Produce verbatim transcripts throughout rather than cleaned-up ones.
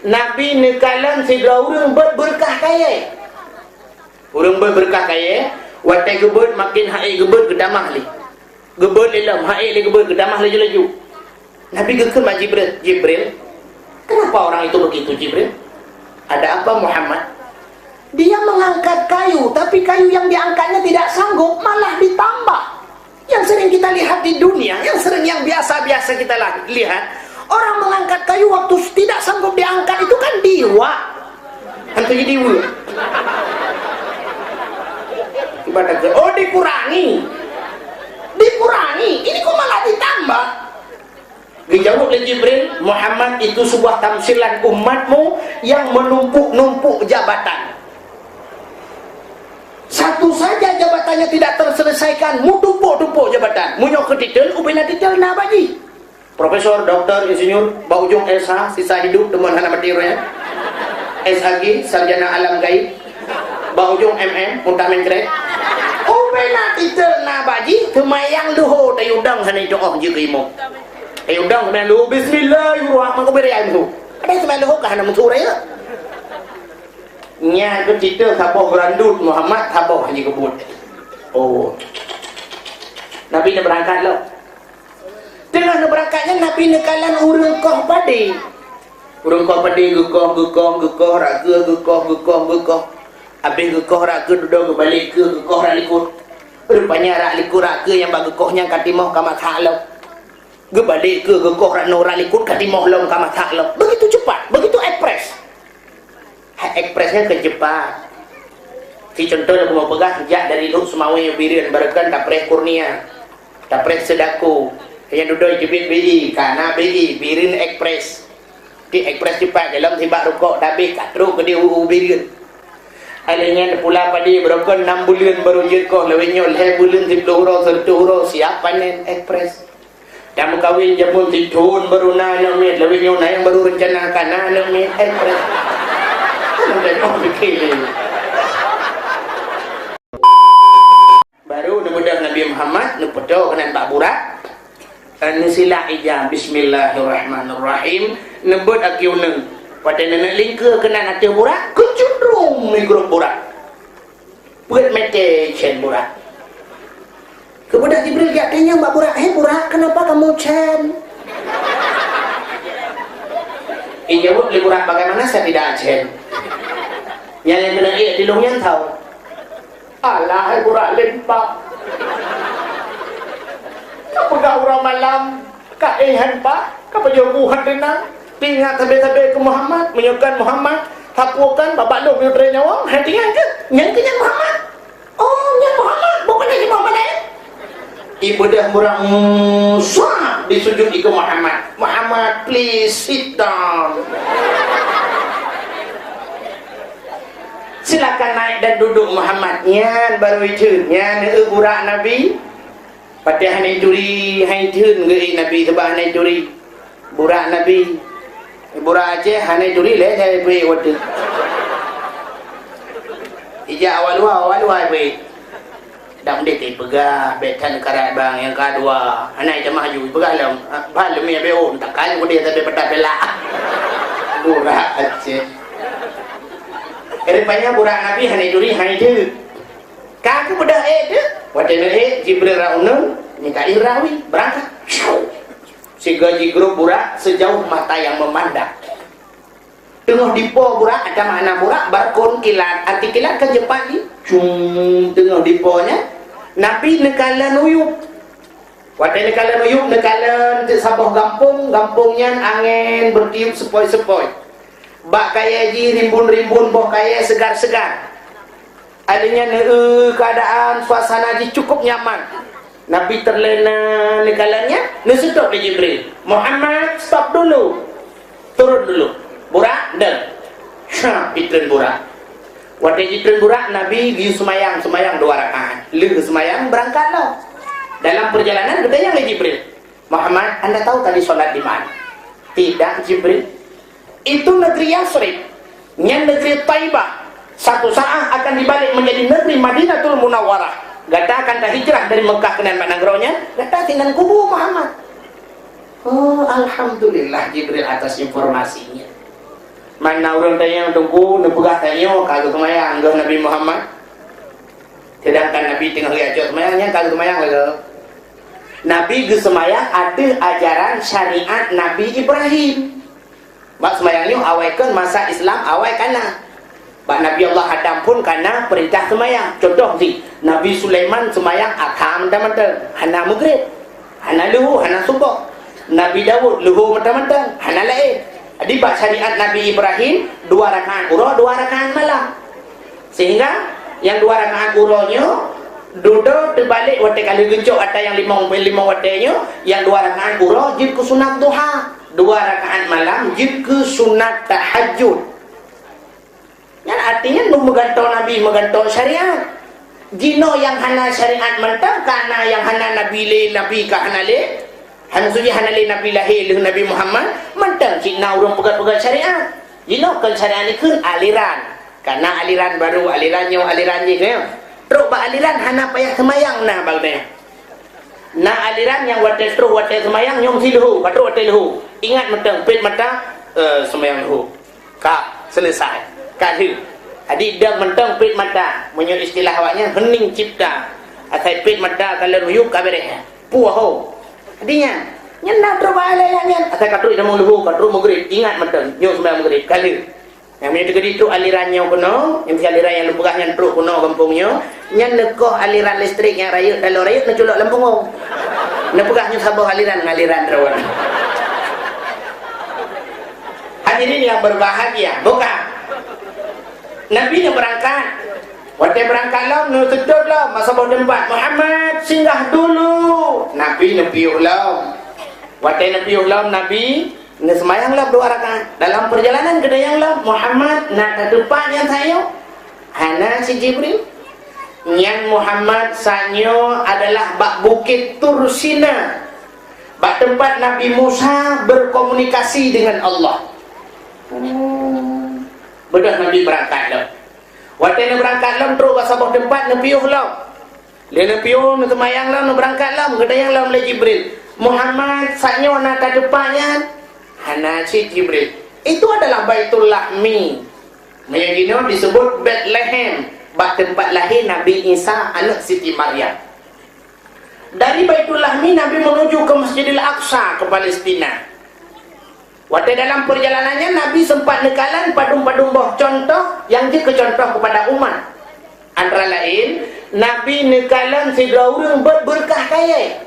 Nabi neukalon sidroe ureuëng beuet beureukat kayée. Ureuëng beuet beureukat kayée, watée geubeuet makin ha'é geubeuet geutamah lé. Geubeuet lé lom, ha'é lé geubeuet geutamah laju-laju. Nabi geukheun bak Jibril, "Jibril, kenapa orang itu begitu, Jibril?" "Ada apa, Muhammad?" "Dia mengangkat kayu, tapi kayu yang diangkatnya tidak sanggup, malah ditambah." Yang sering kita lihat di dunia, yang sering, yang biasa-biasa kita la-, lihat, orang mengangkat kayu waktu tidak sanggup diangkat itu kan diwa. Hantu jadi diwa. Ibarat kata, "Oh, dikurangi. Dikurangi. Ini kok malah ditambah?" Dijawab oleh Jibril, "Muhammad, itu sebuah tamsilan umatmu yang menumpuk-numpuk jabatan. Satu saja jabatannya tidak terselesaikan, meutumpuk-tumpuk jabatan. Meunyoe keu titel, ubena titel na bak jih. Profesor, doktor, insinyur, bak ujong S H, sisa hidup teuma hana mati roh nyan. S H G, sarjana alam gaib. Bak ujong M M, muntak mencret. Ubena titel na bak jih, teuma nyang leuho tayue dong hana itu'oh jeuet keu imo." Ayo dong, seumai leuhô, "Bismillahirrahmanirrahim." Ada seumai leuhô ka hana meusu raya. Nyan keu titel saboh geurandut Muhammad, saboh hana geubeuet. Oh. Nabi neubeurangkat lom. Teungoh neubeurangkat nyan Nabi neukalon ureuëng koh padé. Ureuëng koh padé geukoh, geukoh, geukoh, rakeue geukoh, geukoh, geukoh. Habéh geukoh rakeue dudoe geubalek keue geukoh rot likot. Rupanya rot likot rakeue nyang bak geukoh nyan ka timoh ka masak lom. Geubalek keue geukoh rot noe rot likot ka timoh lom ka masak lom. Begitu cepat, begitu ekspres. Hai ekspres nyan keu cepat. Si contoh nyang kamoe peugah, jak dari Lhokseumawe u Bireuen, barokon tapreh Kurnia, tapreh Seudako. Nyang dudoe teubiet B I, ka na B I, Bireuen Ekspres. Di Ekspres cepat, dalam sibak rukok, tabeh ka trok keudeh u, u Bireuen. Alèh nyan pula padé barokon nam buleuen baru jeuet koh, lawét nyoe lhèe buleuen, siplôh uroe, seureutôh uroe siap panen Ekspres. Dan meukawen jameun sithôn baru na aneuk miet, lawét nyoe na nyang baru reuncana ka na aneuk miet, eh, preh. Kan udah nyoe pikir ni. Baru neubeudôh Nabi Muhammad, neupeutoe keunan bak Burak. Eh, neusilak ija, "Bismillahirrahmanirrahim." Neubeuet aki uneung. Watèe neuneuk lingkeue keunan ateueh Burak, keucundrung migrôp Burak. Peuet mètè cen Burak. Keubeudôh Jibril geutanyong bak Burak, "Hei Burak, kenapa kamu cen?" Ijaweueb lé Burak, "Bagaimana saya tidak cen? Nyang lôn keuneuk ék di lôn nyan tho." "Alah, hai Burak, lôn pat. Ka peugah uroe malam, ka éh han pat, ka pajoh bu han teunang. Peuingat sabe-sabe keu Muhammad, meunyoe kon Muhammad, sapeue kon babah lôn meunyoe trép nyawöng, hai tingan keuh, nyan keuh nyan Muhammad." "Oh, nyan Muhammad, bukan Nabi Muhammad laén?" Ibeudôh Burak, "Swab," disujut ikeue Muhammad. "Muhammad, please sit down. Silakan naik dan duduk, Muhammad." Nyan baru itheun, nyan, eh, Burak Nabi. Patéh hana ituri, hai theun geuék Nabi, sabab hana ituri. Burak Nabi. Burak Aceh hana ituri lé, saya bri watèe. Ijak awak luwa, awak luwa bri. Dak meudeungoe peugah, bèk that karat bang nyang ka dua. Hana ijak maju, peugah lom. Bah leumiek bèk ôn, takkan udeh tapi petak pelak. Burak Aceh. Rupanya Burak Nabi hana ituri, hai theun. Ka keubeudôh ék teuh, watèe neuék Jibril rot uneung, Mikail rot wie, beurangkat. Sigoe jigrôp Burak sejauh mata yang memandang. Teungoh dipo Burak, ada makna Burak, barkon kilat, arti kilat kan cepat ni. Cung, teungoh dipo nyan, Nabi neukalon uyueb. Watèe neukalon uyueb, neukalon teuk saboh gampông, gampông nyan angén beutiup seupoi-seupoi. Bak kayèe jih rimbun-rimbun boh kayèe seugar-seugar. Alèh nyan, eu, keuadaan suasana jih cukup nyaman. Nabi teurlena neukalon nyan, neuseutôt lé Jibril, "Muhammad, stop dulu. Turun dulu. Burak, deuh." Syah, jitreun Burak. Watèe jitreun Burak, Nabi geuyue seumayang, seumayang dua rakaat. Lheueh seumayang, beurangkat lom. Dalam peurjalanan, geutanyong lé Jibril, "Muhammad, anda tahu tadi sholat di mana?" "Tidak, Jibril." "Itu negeri Yasrib. Nyan negeri Taibah. Satu saat akan dibalik menjadi negeri Madinatul Munawwarah. Gata akan tahijrah dari Mekah keunan bak nanggroe nyan, gata sinan kubu Muhammad." "Oh, alhamdulillah, Jibril, atas informasinya." Man na ureuëng tanyong, "Teungku, neupeugah tanyoe ka geuseumayang lagée Nabi Muhammad, seudangkan Nabi teungoh geujak seumayang, nyan ka geuseumayang lagée?" Nabi geuseumayang ateueh ajaran syariat Nabi Ibrahim. Bak seumayang nyoe awai kon masa Islam awai kana. Bak Nabi Allah Adam pun kana peurintah seumayang. Contoh si Nabi Sulaiman seumayang adha mantong-mantong, hana meugrib, hana leuhô, hana suboh. Nabi Daud leuhô mantong-mantong, hana laén. Jadi bak syariat Nabi Ibrahim, dua rakaat uroe, dua rakaat malam. Sehingga nyang dua rakaat uroe nyoe dudoe teubalek watée ka lheueh geucok atra nyang limong, limong watée nyoe, nyang dua rakaat uroe jeuet keu sunat duha, dua rakaat malam jeuet keu sunat tahajud. Nyan artinya nu meugantoe Nabi, meugantoe syariat. Jinoe nyang hana syariat mantong, ka na nyang hana Nabi lé, Nabi ka hana lé. Hana suci hana lé Nabi lahé lheueh Nabi Muhammad, mantong cit na ureuëng peugah-peugah syariat. Jinoe kon syariat ikheun aliran. Ka na aliran baru, aliran nyoe, aliran jih, kan? Trok bak aliran hana payah seumayang na bak nyan. Na aliran nyang watée troh watée seumayang nyoe meusi leuhô, ka trok watée leuhô. Ingat mantong, pet mata, eh, seumayang leuhô. Ka, selesai. Ka lheueh. Jadi dong mantong pet mata. Meunyoe istilah awaknyan, hening cipta. Asai pet mata ka lheueh miyueb ka beréh. Puih ho. Jadi nyan, nyan na trok bak aliran nyan. Asai ka trok lam leuhô, ka trok meugrib. Ingat mantong, nyoe seumayang meugrib. Ka lheueh. Nyang meunyoe teukeudi trok aliran nyoe keunoe, nyang si aliran nyang lôn peugah nyan trok keunoe gampông nyoe, nyan neukoh aliran listrik nyang rayeuk, taloe rayeuk neuculok lam punggong. Neupeugah nyoe saboh aliran ngon aliran droe. Hadirin yang berbahagia, buka. Nabi neubeurangkat. Watée beurangkat lom, neuseutôt lom, masa boh teumpat, "Muhammad, singgah dulu." Nabi neupiôh lom. Watée neupiôh lom, Nabi Neuseumayang lom dua rakaat. Dalam peurjalanan geutanyong lom, "Muhammad, na tateupat nyan sayoe?" "Hana," cit Jibril. "Nyan Muhammad, saat nyoe adalah bak Bukét Tur Sina, bak teumpat Nabi Musa berkomunikasi dengan Allah." Oh. Beudôh Nabi beurangkat lom. Watée neubeurangkat lom trok bak saboh teumpat neupiôh lom. Lé neupiôh, neuseumayang lom, neubeurangkat lom, geutanyong lom lé Jibril, "Muhammad, saat nyoe na tateupat nyan?" "Hana," cit Jibril. "Itu adalah Baitul Lahmi." Meunyoe jinoe disebut Betlehem, bak teumpat lahé Nabi Isa, aneuëk Siti Maryam. Dari Baitul Lahmi, Nabi menuju ke Masjidil Aqsa, ke Palestina. Watée dalam peurjalanan nyan, Nabi sempat neukalon padum-padum boh contoh nyang jeuet keu contoh keupada umat. Antara laén, Nabi neukalon sidroe ureuëng beuet beureukat kayée.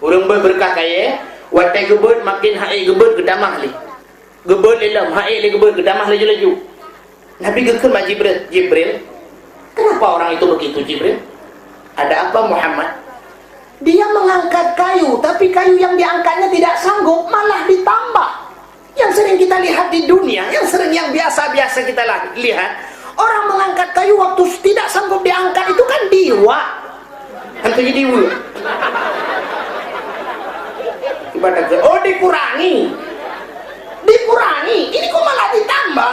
Ureuëng beuet beureukat kayée, watée geubeuet, maken ha'ék geubeuet geutamah lé. Geubeuet lé lom, ha'ék lé geubeuet geutamah laju-laju. Nabi geukheun bak Jibril, "Jibril, kenapa orang itu begitu, Jibril?" "Ada apa, Muhammad?" "Dia mengangkat kayu, tapi kayu yang diangkatnya tidak sanggup, malah ditambah." Yang sering kita lihat di dunia, yang sering, yang biasa-biasa kita lah-, lihat, orang mengangkat kayu waktu tidak sanggup diangkat itu kan diwa. Hantu jadi diwa. Ibarat, oh, dikurangi. Dikurangi. Ini kok malah ditambah?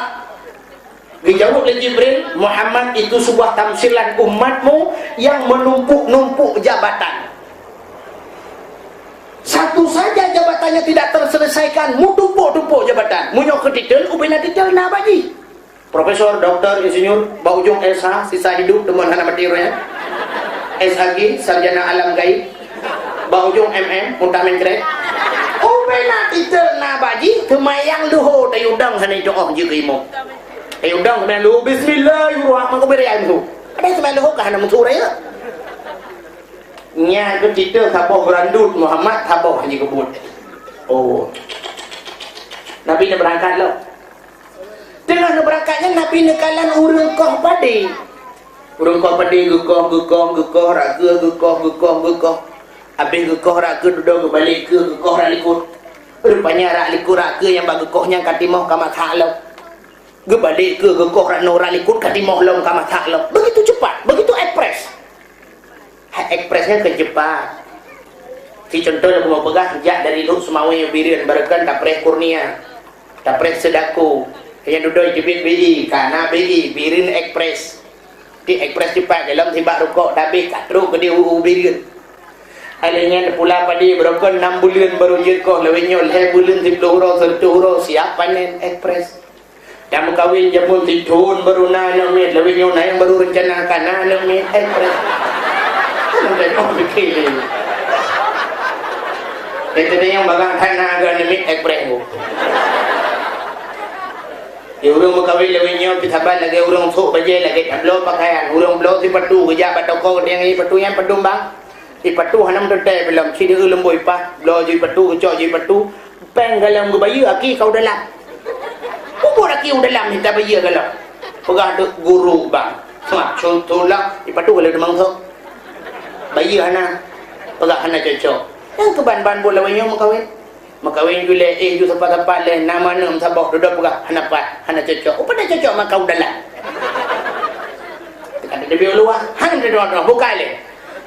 Dijawab oleh Jibril, "Muhammad, itu sebuah tamsilan umatmu yang menumpuk-numpuk jabatan. Satu saja jabatannya tidak terselesaikan, meutumpuk-tumpuk jabatan. Meunyoe keu titel, ubena titel na bak jih. Profesor, doktor, insinyur, bak ujong S H, sisa hidup, teuma hana maté roh nyan. S H G, sarjana alam gaib. Bak ujong M M, muntah mencret. Ubena titel na bak jih, seumayang leuhô tayue dong hana jitu'oh jeuet keu imum." Tayue dong seumayang leuhô, "Bismillahirrahmanirrahim." Ada seumayang leuhô ka hana meusu rayeuk. Nyan keuh titel saboh geurandut Muhammad, saboh jikeubut. Oh. Nabi neubeurangkat lom. Teungoh neubeurangkat nyan Nabi neukalon ureuëng koh padé. Ureuëng koh padé geukoh, geukoh, geukoh, rakeue geukoh, geukoh, geukoh. Habéh geukoh rakeue dudoe geubalek keue geukoh rot likot. Rupanya rot likot rakeue nyang bak geukoh nyan ka timoh ka masak lom. Geubalek keue geukoh rot noe rot likot ka timoh lom ka masak lom. Begitu cepat, begitu ekspres. Hai ekspres nyan keu cepat. Si contoh nyang bumoe peugah, jak dari Lhokseumawe u Bireuen, barokon tapreh Kurnia, tapreh Seudako. Nyang dudoe jeubiet B I, ka na B I, Bireuen Ekspres. Di ekspres cepat, dalam sibak rukok, tabeh ka trok keudeh u, u Bireuen. Hai lheueh nyan pula padi beurokon nam buleuen baru jeuet koh, lawét nyoe lhée buleuen siplôh uroe, seureutôh uroe siap panen, ekspres. Dan meukawen jameun sithon baru na aneuk miet, lawét nyoe na nyang baru reuncana ka na aneuk miet, ekspres. Kan udah nyoe pikir lé. Dan teuntèe nyang barang hana aneuk miet, ekspres bu. Di ureuëng meukawen lawét nyoe pih saban lagée ureuëng sôk bajée, lagée tabloe pakaian, ureuëng bloe sipatu geujak bak toko, geudeungi sipatu nyan padum bang. Ipatu hana meuteuntèe bilom, sideueu leumbôi pah, bloe jih patu, geucok jih patu, péng galom geubayeue aki ka u dalam. Peubuet aki u dalam mita bayeue galom. Peugah deuek guru bang. Seumah, cul-, culak, ipatu galom teumangkok. Bayeue hana, peugah hana cocok. Nyang keuban-ban buet lawét nyoe meukawen. Meukawen ju lé éh ju sapat-sapat lé, na manö meusaboh dudoe peugah hana pat, hana cocok. Upata cocok maka u dalam. Teuka teubiet u luwa, hana teudoa-doa, buka lé.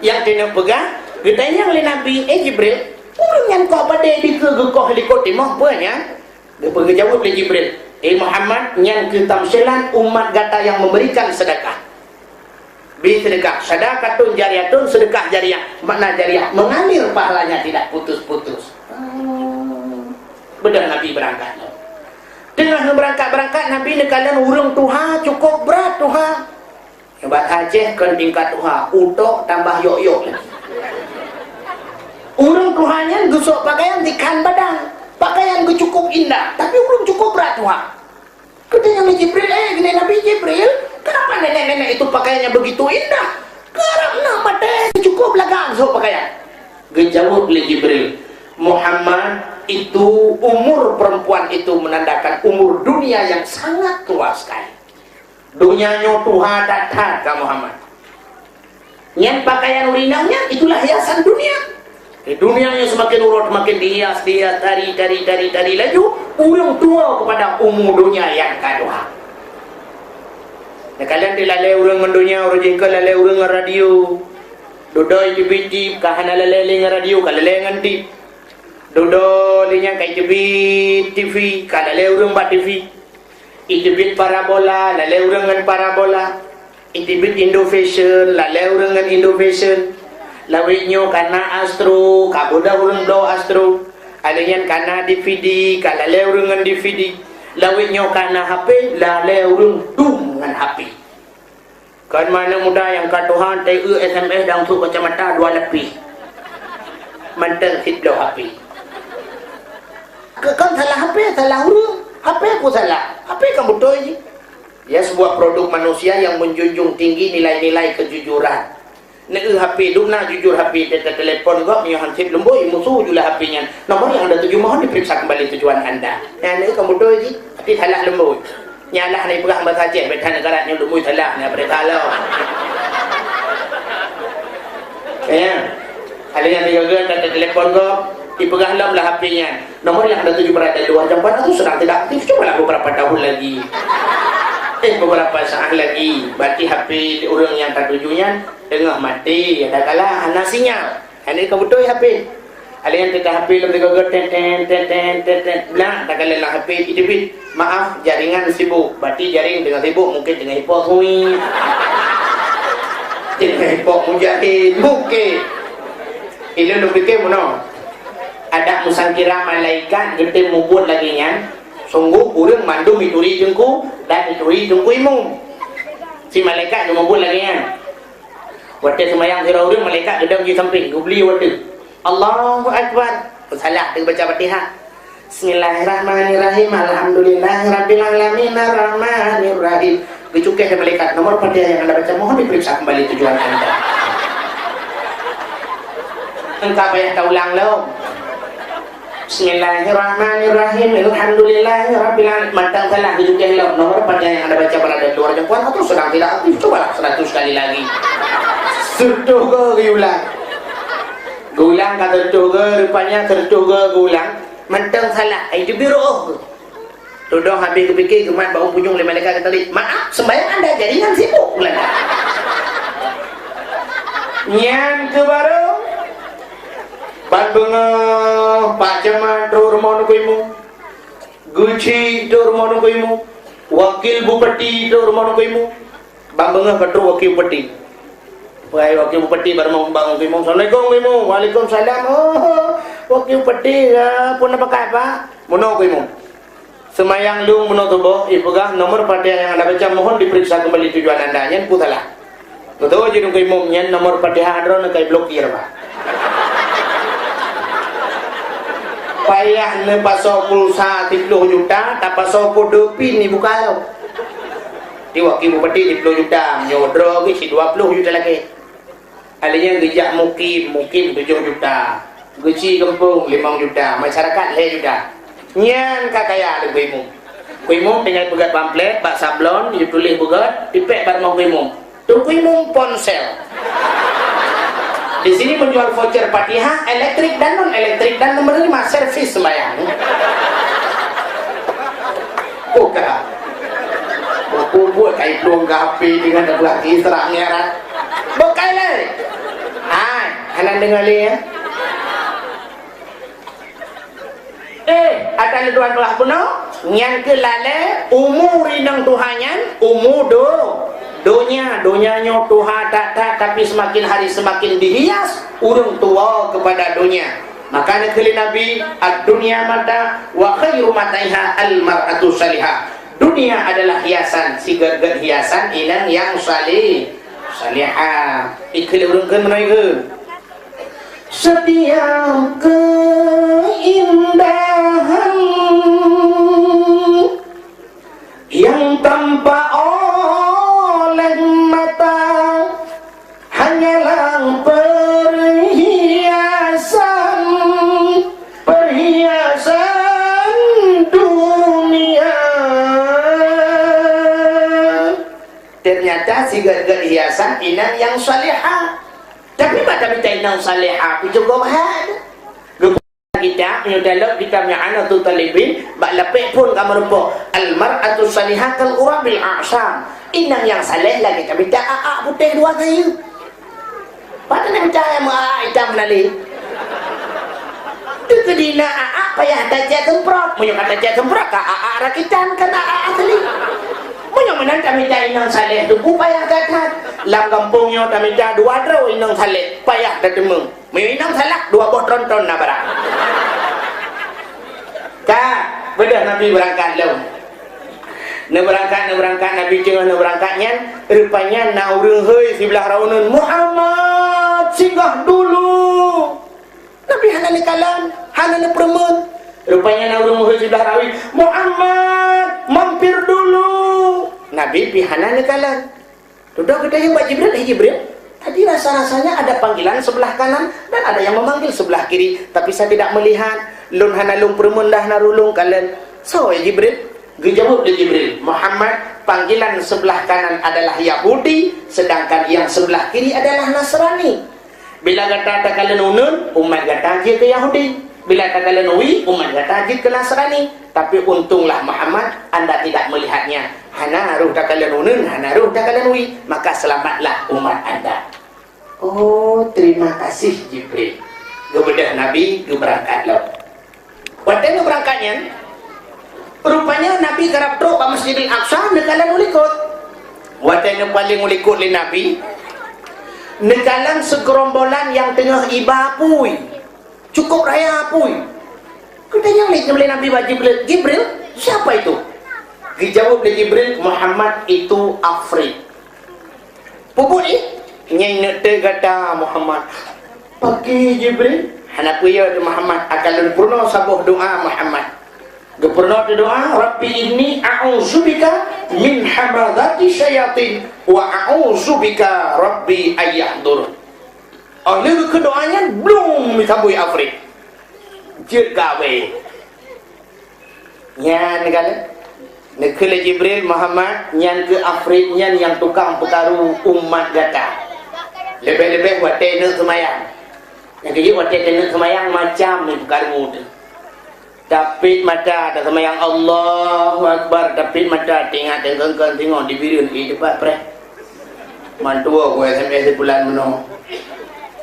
Nyang keuneuk peugah, geutanyong lé Nabi, "Eh Jibril, ureuëng nyan koh padé dikeue geukoh likot timoh peue nyan?" Geupeu-, geujaweueb lé Jibril, "Eh Muhammad, nyan keuh tamsilan umat gata nyang memberikan sedekah." Bi sedekah, sadaqatun jariyatun, sedekah jariah, makna jariah, mengalir pahalanya tidak putus-putus. Hmm. Beudôh Nabi beurangkat nyoe. Teungoh neubeurangkat-beurangkat, Nabi neukalon ureuëng tuha cukôp brat tuha. Nibak Aceh kon tingkat tuha, utok tambah yok-yok lagi. Ureuëng tuha nyan geusok pakaian dikhan badang, pakaian geucukôp indah, tapi ureuëng cukôp brat tuha. Geutanyong lé Jibril, "Eh, geunai Nabi Jibril, kenapa nenek-nenek itu pakaiannya begitu indah? Karab na maté cukôp lagak geusok pakaian." Geujaweueb lé Jibril, "Muhammad, itu umur perempuan itu menandakan umur dunia yang sangat tua sekali." Donya nyoe tuha that-that ka Muhammad. Nyan pakaian ureuëng inong nyan, itulah hiasan dunia. Di dunia nyoe semakin uroe semakin dihias, dihias, tari, tari, tari, tari laju, ureuëng tuwoe keupada umu donya nyang ka tuha. Neukalon teulalé ureuëng ngon donya, uroe jih ka lalé ureuëng ngon radio. Dudoe teubiet tip, ka hana lalé lé ngon radio, ka lalé ngon tip. Dudoe lé nyan ka teubiet TV, ka lalé ureuëng bak TV. Iteubiet parabola, lalé ureuëng ngon parabola. Iteubiet Indo Fashion, lalé ureuëng ngon Indo Fashion. Lawét nyoe ka na Astro, ka beudôh ureuëng bloe Astro. Alèh nyan ka na DVD, ka lalé ureuëng ngon DVD. Lawét nyoe ka na HP, lalé ureuëng dum ngon HP. Kon manök muda nyang ka tuha, teu SMS dan sôk kacamata dua lapis. Mantong cit bloe HP. Ke-, kon salah HP, salah ureuëng. HP peue salah? HP kan beutôi jih. Dia sebuah produk manusia yang menjunjung tinggi nilai-nilai kejujuran. Neu HP, dum na jujur HP, te-, te-, telepon gob, nyoe hansip leumbôi, musu ju lah HP nyan. Nomor yang anda tuju mohon diperiksa kembali tujuan anda. Nyan neu kan beutôi jih, tapi salah leumbôi. Nyan lah na ipeugah bahasa Aceh, beda negara nyoe leumbôi salah, nyan berita lo. Ya. Ada yang tiga-tiga kata telepon gob, ipeugah lom lah HP nyan. Nomor yang anda tuju berada di luar jangkauan atau sedang tidak aktif, cobalah beberapa tahun lagi. Eh, beberapa saat lagi, berarti HP ureuëng nyang tatuju nyan teungoh maté, ada kala hana sinyal. Hana ka beutôi HP. Ada nyang teuka HP lom digogo, ten, ten, ten, ten, ten, ten. Blah, takalon lam HP, iteubiet, "Maaf, jaringan sibuk." Berarti jaring teungoh sibuk, mungkin teungoh ipok hui. Teungoh ipok mujahid, mungkin. Ilôn lôn pike meunoe. Adak meusangkira malaikat geutem mubuet lagée nyan, sunggoh ureuëng mandum ituri teungku dan ituri teungku imum. Si malaikat geumubuet lagée nyan. Watée seumayang sidroe ureuëng, malaikat geudong di sampéng, geubli watée. Allahu Akbar. Salah teubaca Fatihah. Bismillahirrahmanirrahim. Alhamdulillahirabbil alamin. Arrahmanirrahim. Geucukéh lé malaikat, "Nomor Fatihah yang Anda baca mohon diperiksa kembali tujuan Anda." Engka payah taulang lom. Bismillahirrahmanirrahim. Alhamdulillahirabbil alamin. Mantong salah geucukéh lom. Nomor Fatihah yang Anda baca berada di luar jangkauan atau sedang tidak aktif. Cobalah seratus kali lagi. Seureutôh goe geuulang. Geuulang ka seureutôh goe, rupanya seureutôh goe geuulang. Mantong salah. Ai teubiet rôh. Tudong habéh geupike, geumat bak u punyueng lé malaikat geutalik, "Maaf, sembahyang anda jaringan sibuk," geulantak. Nyan keuh barô ban beungoh Pak Camat trok rumoh Teungku Imum, Geuchik trok rumoh Teungku Imum, Wakil Bupati trok rumoh Teungku Imum. Ban beungoh ka trok Wakil Bupati. Wahai wakil bupati, barô bangun Teungku Imum. Assalamualaikum, Teungku Imum. Waalaikumsalam. Oh, wakil bupati, ya, pun apa khabar? Meunoe, Teungku Imum. Seumayang lôn meunoe suboh, ipeugah nomor Fatihah nyang anda baca mohon diperiksa kembali tujuan anda. Nyan peue salah. Beutôi jih Teungku Imum, nyan nomor Fatihah droeneuh ka iblokir, bah. Payah neupasoe pulsa siplôh juta, tapasoe kode pin ibuka lom. Di wakil bupati siplôh juta, meunyoe droe geuh sidua plôh juta lagèe. Alèh nyan geujak mukim, mukim tujoh juta. Geuci gampông limong juta, masyarakat lhèe juta. Nyan ka kaya lé Teungku Imum. Teungku Imum tinggai peugöt pamflet, bak sablon, yue tuléh beugöt, ipèk bak rumoh Teungku Imum. Teungku Imum ponsel. Di sini menjual voucher Fatihah, elektrik dan non elektrik dan menerima servis sembahyang. Buka. Buku buat kai plueng ka H P dengan dah belah Isra Mi'raj. Bukai lé. Hai, hana deungoe lé, ya. Eh, ata lé tuan telah bunoe, nyan keuh lalé umu rinong tuha nyan, umu do, donya. Donya nyoe tuha that-that, tapi semakin hari semakin dihias ureueng tuwoe kepada donya. Maka neukheun lé Nabi, "Ad-dunya mata wa khairu mataiha al-mar'atu salihah." Dunia adalah hiasan, sigét-gét hiasan inong nyang salih, salihah. Ikheun lé ureueng kheun meunoe kheun. Setiap keindahan yang tampak oleh mata hanyalah perhiasan, perhiasan dunia. Ternyata sigét-gét hiasan inong nyang salihah. Tapi mata mita inong salihah pih cukup hai. Kitab, meunyoe dalam kitab I'anatut Thalibin, bak lapék phon ka meurumpok, "Al-mar'atu salihah kal ghurabil a'sam." Inong nyang saleh lagèe tamita a'ak putéh dua kayée. Pat na mita nyang meu-a'ak itam lali. Teukeudi na a'ak payah tajak semprot. Meunyoe ka tajak semprot, ka a'ak rakitan, ka na a'ak asli. Meunyoe meunan tamita inong saleh, teungku payah that-that. Lam gampông nyoe tamita dua droe inong saleh, payah tateumé. Meunyoe inong salak, dua boh tronton na barang. Ka, beudôh Nabi beurangkat lom. Neubeurangkat, neubeurangkat, Nabi teungoh neubeurangkat nyan, rupanya na ureueng hôi siblah rawi uneuen, "Muhammad, singgah dulu!" Nabi hana neukalon, hana neupeureumeun. Rupanya na ureueng hôi siblah rawi, "Muhammad, mampir dulu!" Nabi pih hana neukalon. Dudoe geutanyong bak Jibril, "Hai Jibril, tadi rasa-rasanya ada panggilan sebelah kanan dan ada yang memanggil sebelah kiri, tapi saya tidak melihat. Lôn hana lôn peureumeun dah na roh lôn kalon. Soe, hai Jibril?" Geujaweueb lé Jibril, "Muhammad, panggilan sebelah kanan adalah Yahudi, sedangkan yang sebelah kiri adalah Nasrani." Bila gata takalon uneuen, umat gata jeuet keu Yahudi. Bila takalon wie, umat gata jeuet keu Nasrani. Tapi untunglah Muhammad, anda tidak melihatnya. Hana roh takalon uneuen, hana roh takalon wie, maka selamatlah umat anda. Oh, terima kasih Jibril. Geubeudôh Nabi geubeurangkat lom. Watée neubeurangkat nyan, rupanya Nabi karab trok bak Masjidil Aqsa, neukalon u likot. Watée neupaleng u likot lé Nabi, neukalon sigeurombolan nyang teungoh iba apui. Cukup raya apui. Geutanyong lé, lé Nabi bak Jibril, "Jibril, siapa itu?" Geujaweueb lé Jibril, "Muhammad itu Afrit." Peue buet jih? Nyang neuteuek gata, Muhammad. Pakri Jibril, hana peue yo teuh Muhammad, akan lôn peurunoe saboh doa Muhammad. Geupeurunoe teuh doa, "Rabbi inni a'udzubika min hamazati syayatin wa a'udzubika Rabbi an yahdurun." Oh lheueh geukheun doa nyan, blum, mita bui Afrit. Jeuet gawée. Nyan kan, neukheun lé Jibril, "Muhammad, nyan keuh Afrit nyan nyang tukang peukaru umat gata." Leubeh-leubeh watée neuk seumayang. Nyang keujeuet watée neuk seumayang macam ni peukaru teuh. Tapit mata taseumayang, Allahu Akbar, tapit mata teuingat deungon singoh dibireuen di teumpat preh. Mantua ku S M S di bulan meunoe.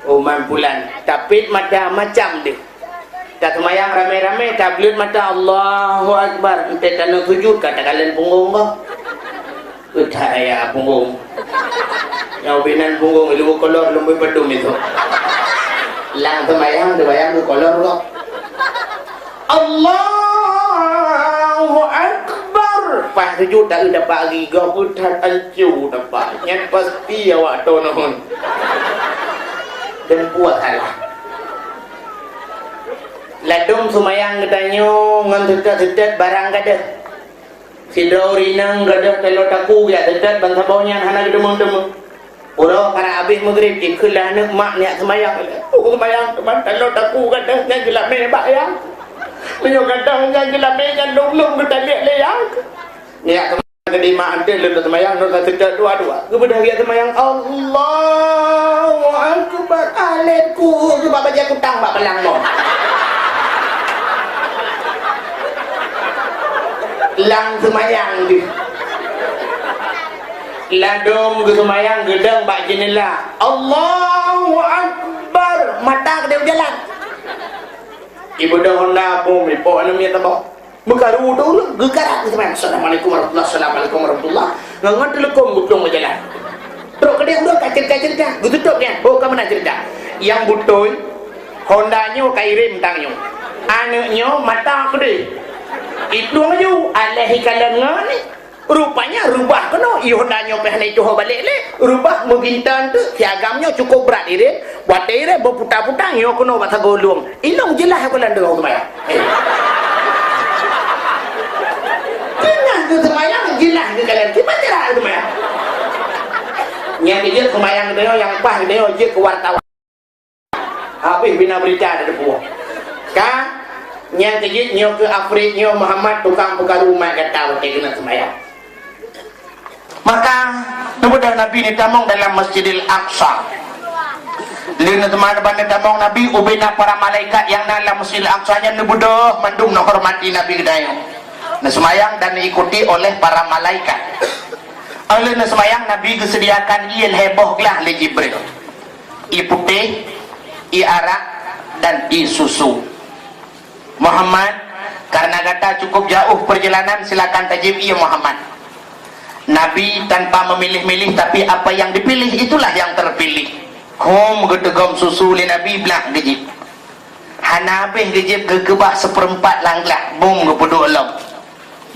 Umat bulan, tapit mata macam deuh. Taseumayang ramé-ramé, tableuet mata, Allahu Akbar. Enteuk taneuk sujud, ka takalon punggong gob. Keu that raya punggong. Nyang ubé nan punggong ilée kolor lom beupadum itu. Lam seumayang, seumayang keu kolor kok. Allahu Akbar. Pas sujud tak dapat lagi, gob that ancu dapat. Nyan pasti awak tonon. Dan puas salah. Ladom seumayang geutanyoe ngon seutôt-seutôt barang gadoh. Sidroe ureueng inong gadôh taloe taku geujak seutôt ban saboh nyan hana geuteumeung-teumeung. Uroe karab habéh meugrib, jikheun lé aneuk mak neujak seumayang. Peue seumayang teuma taloe taku gadôh nyan geulamé bak ayah. Meunyoe gadôh nyan geulamé nyan lôn-lôn geutaliek lé ayah. Neujak seumayang keudeh mak, "Anteuk lôn seumayang, lôn ka seutôt dua-dua." Geubeudôh geujak seumayang, Allahu Akbar. Alek ku, sebab bajèe kutang bak palang mo. Lam seumayang deuh. Ladom geuseumayang geudong bak jeunela. Allahu Akbar. Mata keudeh jalan. Ibeudôh honda pun, ipok aneuk miet tabok. Meukaru tu ureueng, geukarat geuseumayang. Assalamualaikum warahmatullah, assalamualaikum warahmatullah. Ngon, ngon teuleukom geuplueng bak jalan. Trok keudeh ureueng ka ceurita-ceurita, geututôp nyan. Oh, ka meunan ceurita. Nyang beutôi, honda nyoe ka irem tang nyoe. Aneuk nyoe mata keudeh. Iplueng laju, aléh ikalon ngon ni. Rupanya reubah keunoe, i honda nyoe pih hana ituho balek lé. Reubah meugintan teuk, si agam nyoe cukôp brat irem. Watèe irem beuputa-puta, nyoe keunoe bak sagoe lueng. Ilong jeulaih aku lam deungoe seumayang. Eh. Teungoh geuseumayang jeulaih geukalon. Kiban cara seumayang. Nyang jeuet seumayang geutanyoe, nyang paih geutanyoe jeuet keu wartawan. Habéh bina beurita di depan. Ka, nyang keujeuet nyoe keu Afrik nyoe Muhammad tukang peukaru umat gata watèe keuneuk seumayang. Maka, neubeudôh Nabi neutamong dalam Masjidil Aqsa. Lheueh neuteuma ban neutamong Nabi, ubé na para malaikat nyang na lam Masjidil Aqsa nyan neubeudôh mandum neuhormati Nabi geutanyoe. Neuseumayang dan neuikuti oleh para malaikat. Óh lheueh neuseumayang, Nabi geuseudiakan ié lhèe boh glah lé Jibril. Ié putéh, ié arak, dan ié susu. Muhammad, karena gata cukup jauh perjalanan, silakan tajieb ié Muhammad. Nabi tanpa memilih-milih, tapi apa yang dipilih, itulah yang terpilih. Hom geuteugom susu lé Nabi, blah geujieb. Hana habéh geujieb, geukeubah seupeurempat lam glah, bom geupeuduek lom.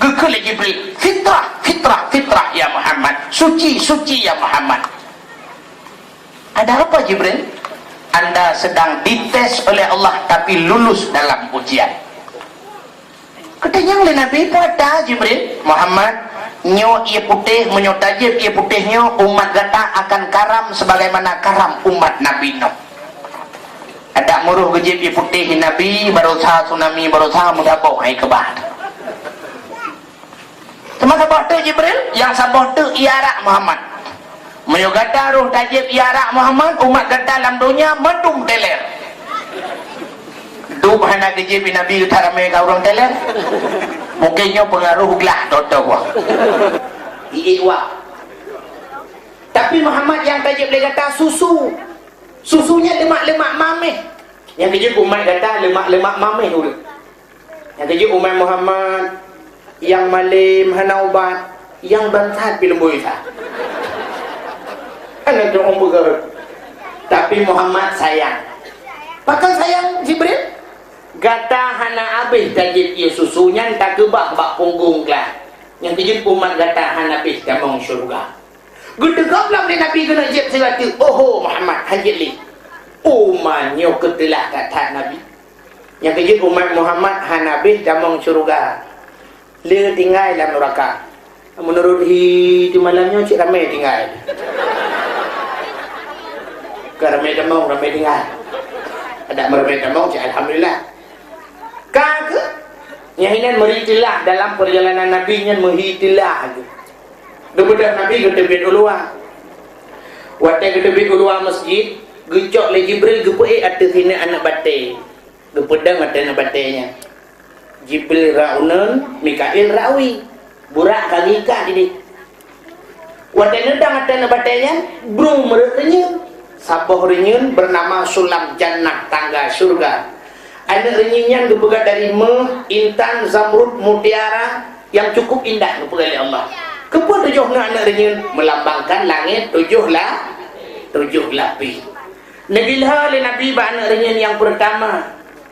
Geukheun lé Jibril, "Fitrah, fitrah, fitrah, ya Muhammad. Suci, suci, ya Muhammad." "Ada apa, Jibril?" "Anda sedang dites oleh Allah, tapi lulus dalam ujian." Geutanyong lé Nabi, "Peue ata, Jibril?" "Muhammad, nyoe ié putéh, meunyoe tajieb ié putéh nyoe, umat gata akan karam sebagaimana karam umat Nabi Nuh." Adak meuruh geujieb ié putéh Nabi, barosa tsunami, barosa meusaboh hai keubah. Teuma saboh teuk Jibril, nyang saboh teuk ié arak Muhammad. Meunyoe gata roh tajieb ié arak Muhammad, umat gata lam donya mandum teler. Dum hana geujieb Nabi geuta ramé ka ureueng teler. Mungken nyoe peungaroh glah toto wah. Ié wah. Tapi Muhammad nyang tajieb lé gata susu. Susu nyan leumak-leumak maméh. Nyang keujeuet umat gata leumak-leumak maméh ulôn. Nyang keujeuet umat Muhammad nyang malem hana ubat, nyang bangsat pih leumbôi sa. Hana teuong peugah. Tapi Muhammad sayang. Pakon sayang Jibril? Gata hana habéh tajieb ié susu nyan takeubah bak punggong glah. Nyang keujeuet umat gata hana habéh tamong syeuruga. Geuteugom lom lé Nabi keuneuk jieb sigoe teuk, "Oho Muhammad, hanjeuet lé." Umat nyoe keuteulah that-that Nabi. Nyang keujeuet umat Muhammad hana habéh tamong syeuruga. Le tinggai lam nuraka. Meunurot hi di malam nyoe cit ramé tinggai. Ka ramé tamong, ramé tinggai. Adak meuramé tamong cit alhamdulillah. Ka keuh, nyang inan meuri teulah dalam peurjalanan Nabi nyan meuhi teulah keuh. Geubeudôh Nabi geuteubiet u luwa. Watèe geuteubiet u luwa masjid, geucok lé Jibril geupeuék ateueh sineuk aneuk batèe. Geupeudong ateueh aneuk batèe nyan. Jibril rot uneun, Mikail rot wie. Burak ka geuikat di deh. Watèe neudong ateueh aneuk batèe nyan, brung meureuet reunyeun. Saboh reunyeun beunama Sulam Jannah, tangga syeuruga. Aneuk reunyeun nyan geupeugöt dari méuh, intan, zamrud, mutiara nyang cukup indah geupeugöt lé Allah. Keupeue tujoh na aneuk reunyeun? Meulambangkan langét tujoh la-, tujoh lapéh. Neugeulhée lé Nabi bak aneuk reunyeun nyang peurtama.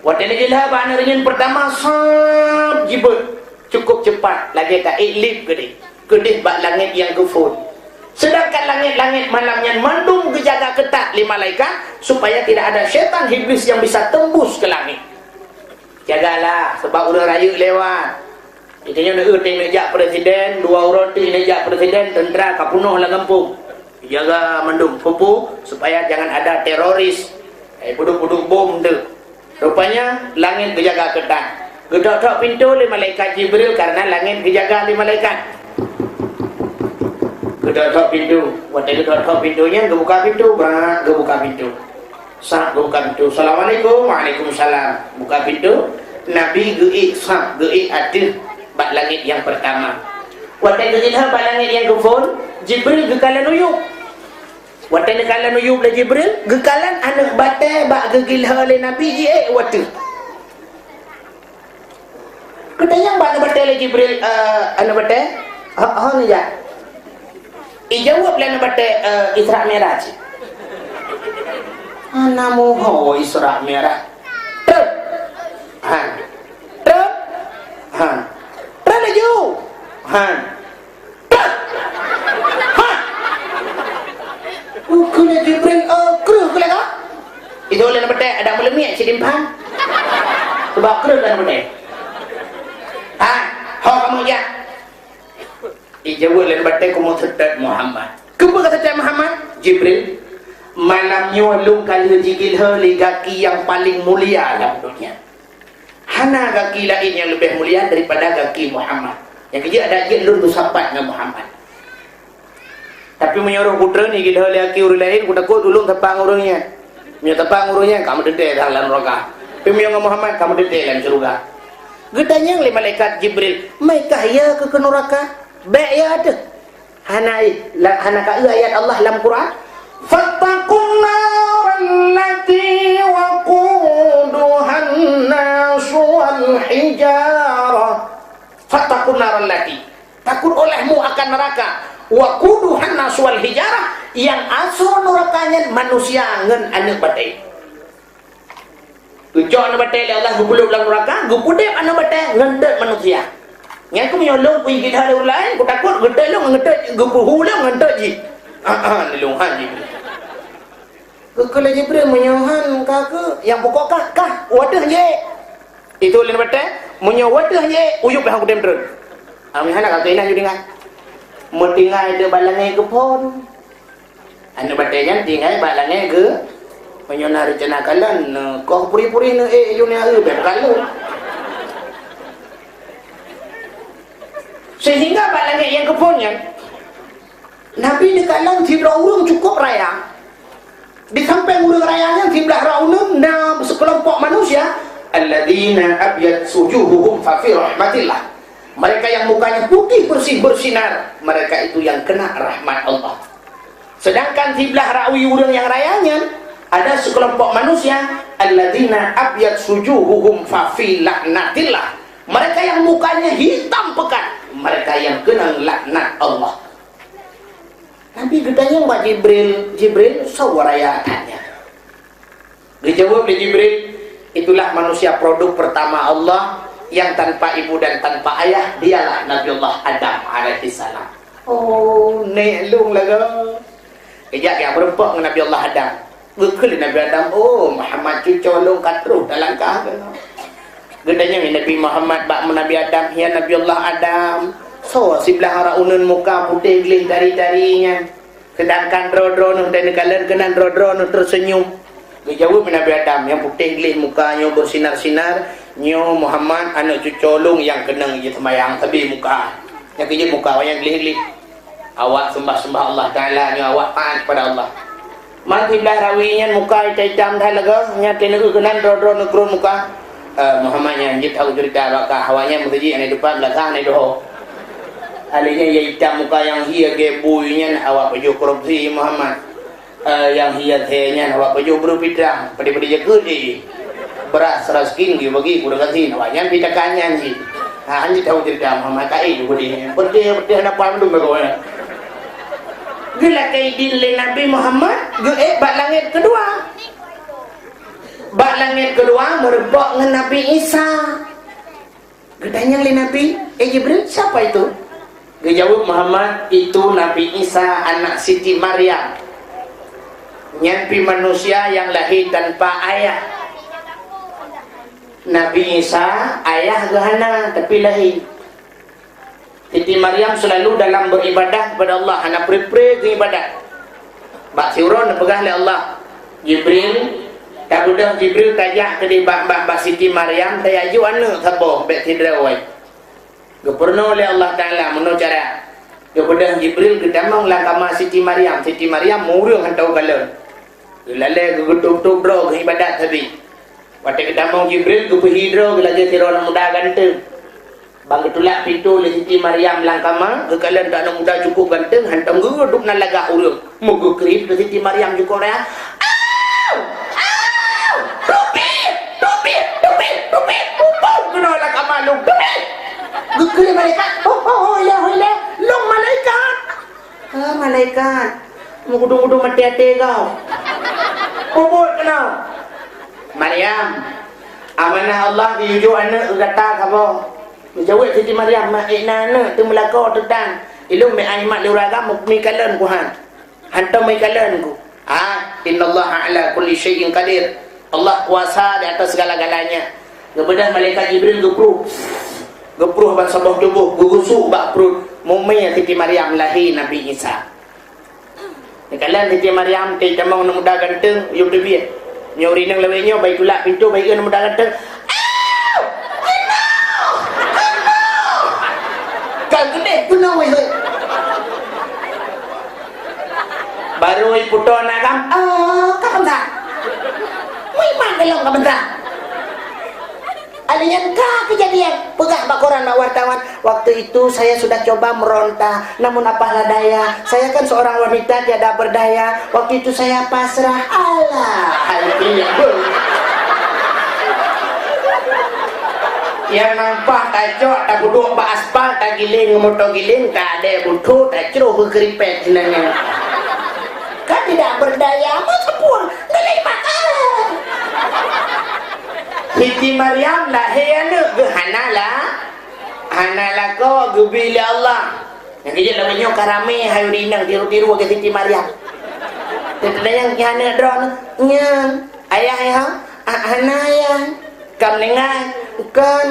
Watée neugeulhée bak aneuk reunyeun peurtama, sab jibeuet, cukup cepat, lagée ka ék lip keudeh, keudeh bak langét nyang geuphon. Seudangkan langét-langét malam nyan mandum geujaga keutat lé malaikat, supaya tidak ada syaitan iblis yang bisa tembus ke langit. Jagalah, sebab ureuëng rayeuk lewat. Geutanyoe neueu teuh neujak presiden, dua uroe teuh neujak presiden, tentara ka peunoh lam gampông. Jaga mandum, peue-peue, supaya jangan ada teroris. Eh, budok-budok bom tu. Rupanya, langét geujaga keutat. Geutok-tok pintoe lé malaikat Jibril karena langét geujaga lé malaikat. Geutok-tok pintoe. Watée geutok-tok pintoe nyan, geubuka pintoe, brat, geubuka pintoe. Sab geubuka pintoe. "Assalamualaikum." "Waalaikumsalam." Buka pintoe. Nabi geuék sab, geuék ateueh bak langét nyang peurtama. Watée geuilham bak langét nyang geuphon, Jibril geukalon u yueb. Watée neukalon u yueb lé Jibril, geukalon aneuk batée bak geuilham lé Nabi jiék u ateueh. Geutanyong bak aneuk batée lé Jibril, "Eh, aneuk batée, ho, ho neujak?" Ijaweueb lé aneuk batée, "Eh, Isra Mi'raj." "Hana muho Isra Mi'raj." "Treb." "Han." "Treb." "Han." "Treb laju." "Han." "Treb." "Han." Ukeue lé Jibril, "Oh, kreueh keu lagak." Itu lé aneuk batée, ada meuleumiek cit dimphan. Sebab kreueh lé aneuk batée. "Han, ho kamoe jak." Ijaweueb lé aneuk batée, "Kamoe seutôt Muhammad." "Keupeue ka seutôt Muhammad?" "Jibril, malam nyoe lôn ka lheueh jigiléh lé gaki nyang paleng mulia lam donya. Hana gaki laén nyang leubeh mulia daripada gaki Muhammad. Nyang keujeuet adak jeuet lôn meusapat ngon Muhammad. Tapi meunyoe roh kutreun jigiléh lé gaki ureuëng laén, kutakot ulôn sapat ngon ureuëng nyan. Meunyoe sapat ngon ureuëng nyan, ka meuteuntée lam neuraka. Tapi meunyoe ngon Muhammad, ka meuteuntée lam syeuruga." Geutanyong lé malaikat Jibril, "Meukah ya keu, keu neuraka?" "Bék ya teuh." Hana, la-, hana ka eu ayat Allah lam Quran? "Fattaqun naral lati waquduhan nasu wal hijarah." "Fattaqun naral lati." Takut olehmu akan neuraka. "Waquduhan nasu wal hijarah," nyang asoe neuraka nyan manusia ngon aneuk batée. Geucok aneuk batée lé Allah geupeuleueb lam neuraka, geupeudeb aneuk batée ngon teuet manusia. Nyan keuh meunyoe lôn kujigiléh lé ureuëng laén, kutakot geutot lôn ngon teuet, geupeuhu lôn ngon teuet jih. Ah, ah, lôn han jih. Keu, keu lé Jibril, "Meunyoe han ka keuh, nyang pokok kah, kah, u ateueh jih." Itu lé aneuk batée, "Meunyoe u ateueh jih, u yueb han kutem treun." Ami hana ka keuinah ju deungon. Meutinggai di bak langét geuphon. Aneuk batée nyan tinggai bak langét geu-, meunyoe na reuncana kalon, neu-, koh puri-puri neu-, eh, yue neu-, eh, bék kalon. Sehingga bak langét nyang geuphon nyan, Nabi neukalon sidroe ureuëng cukup raya. Di sampéng ureuëng raya nyan, siblah rot uneuen na seukelompok manusia, "Alladzina abyad wujuhuhum fa fi rahmatillah." Mereka yang mukanya putih bersih bersinar, mereka itu yang kena rahmat Allah. Sedangkan siblah rot uneuen ureuëng nyang raya nyan, ada seukelompok manusia, "Alladzina abyad wujuhuhum fa fi laknatillah." Mereka yang mukanya hitam pekat, mereka yang kena laknat Allah. Nabi geutanyong bak Jibril, "Jibril, soe raya that nyan?" Geujaweueb lé Jibril, "Itulah manusia produk pertama Allah yang tanpa ibu dan tanpa ayah, dialah Nabiullah Adam alaihissalam." Oh, nék lôn lagoe. Geujak jak meureumpok ngon Nabiullah Adam. Geukheun lé Nabi Adam, "Oh, Muhammad cucoe lôn ka troh talangkah keunoe." Geutanyong lé Nabi Muhammad bak Nabi Adam, "Ya Nabiullah Adam, soe siblah rot uneuen muka putéh gleh tari-tari nyan? Sedangkan droe-droe neuh teuh neukalon keunan droe-droe neuh teuseunyum." Geujaweueb lé Nabi Adam, "Nyang putéh gleh muka nyoe beusinar-sinar, nyoe Muhammad, aneuk cucoe lôn nyang keunong jiseumayang sabe muka. Nyang keujeuet muka awak nyan gleh-gleh." Awak seumbah-seumbah Allah Taala nyoe awak taát kepada Allah. Man siblah rot uneuen nyan muka itam-itam that lagoe, nyan teuneuk keunan droe-droe neukrot muka. Eh, Muhammad nyan jeuet aku cerita bak kah, awak nyan meuseujid hana dupat, beulasah hana duho. Alèh nyan nyang itam muka nyang hia geu bui nyan awak pajoh korupsi Muhammad. Eh, nyang hia thé nyan awak pajoh breueh pitrang, padé-padé jakeuet jih. Beuras seratus kin geubagi keu ureueng gasien, awak nyan pih takan nyan jih. Ha, hana tau cerita Muhammad Kain, beudeh, beudeh, beudeh, hana paham tu, mereka. Geulakée idin lé Nabi Muhammad, geuék bak langét keudua. Bak langét keudua, meurumpok ngon Nabi Isa. Geutanyong lé Nabi, "Eh Jibril, siapa itu?" Geujaweueb Muhammad, "Itu Nabi Isa, anak Siti Maryam. Nyan pi manusia nyang lahé tanpa ayah." Nabi Isa, ayah geuh hana, tapi lahé. Siti Maryam selalu dalam beribadah kepada Allah, hana pre-pre geuibadat. Bak siuroe neupeugah lé Allah, "Jibril, tabeudôh Jibril tajak keudeh bak, bak, bak Siti Maryam, tayue aneuëk saboh, bék sidroe." Geupeurunoe lé Allah Taala meunoe cara. Geupeurunoe Jibril geutamong lam kama Siti Maryam. Siti Maryam mureueng hantom kalon. Geulalée geugeutôb-tôb droe geuibadat sabe. Watée geutamong Jibril geupeuhi droe geulagée sidroe aneuk muda ganteng. Ban geutulak pintoe lé Siti Maryam lam kama, geukalon aneuk muda cukup ganteng, hantom geuduek na lagak ureuëng. Meugeukriet keu Siti Maryam jukôb raya. "Au! Au! Tupit! Tupit! Tupit! Tupit! Muphom keunoe lam kama lôn! Tupit!" Geukriet malaikat, "Oh, oh, oh, ya, oh, ya, lôn malaikat!" "Ah, malaikat, meugudong-gudong maté até kau. Peubuet keunoe." "Maryam, amanah Allah geuyue jok aneuk keu gata saboh." Geujaweueb Siti Maryam, "Ma ék na aneuk teumeulakô teutan. Ilôn meu'ah imat lé ureuëng agam meukalon kuhan." Hantom meukalon ku. Ah, innallaha ala kulli syai'in qadir. Allah kuasa di atas segala-galanya. Geubeudôh malaikat Jibril geupruh. Geupruh ban saboh tuboh, geugusuk bak pruet. Mumé Siti Maryam lahé Nabi Isa. Neukalon Siti Maryam, teuh tamong aneuk muda ganteng, yub teubiet. Nyoe ureuëng inong lawét nyoe, bai tulak pintoe, bai eu aneuk muda ganteng. "Au! Keunoe! Keunoe!" Ka geudeh keunoe, wéh, wéh. Barô iputôh aneuk agam, "Oh, ka bangsa. Meuiman golom ka bangsa." Alèh nyan ka keujadian, peugah bak koran bak wartawan, "Waktu itu saya sudah coba meronta, namun apalah daya, saya kan seorang wanita tiada berdaya, waktu itu saya pasrah." Alah, hai piye. Nyang nampak tacok, tapeuduek bak aspal, tagiléng moto giléng, ka adé butho, tacroh keu keuripet sinan nyan. Kan tidak berdaya, meusapeue, geulai mata. Siti Maryam lahé aneuk geuh hana la-, hana lakoe geubi lé Allah. Nyang keujeuet lagèe nyoe ka ramé hai ureueng inong tiru-tiru lagèe Siti Maryam. Teuntèe nyang aneuk droeneuh, nyan, ayah, ayah, ha-, hana ayah. Ka meuninggai, kon.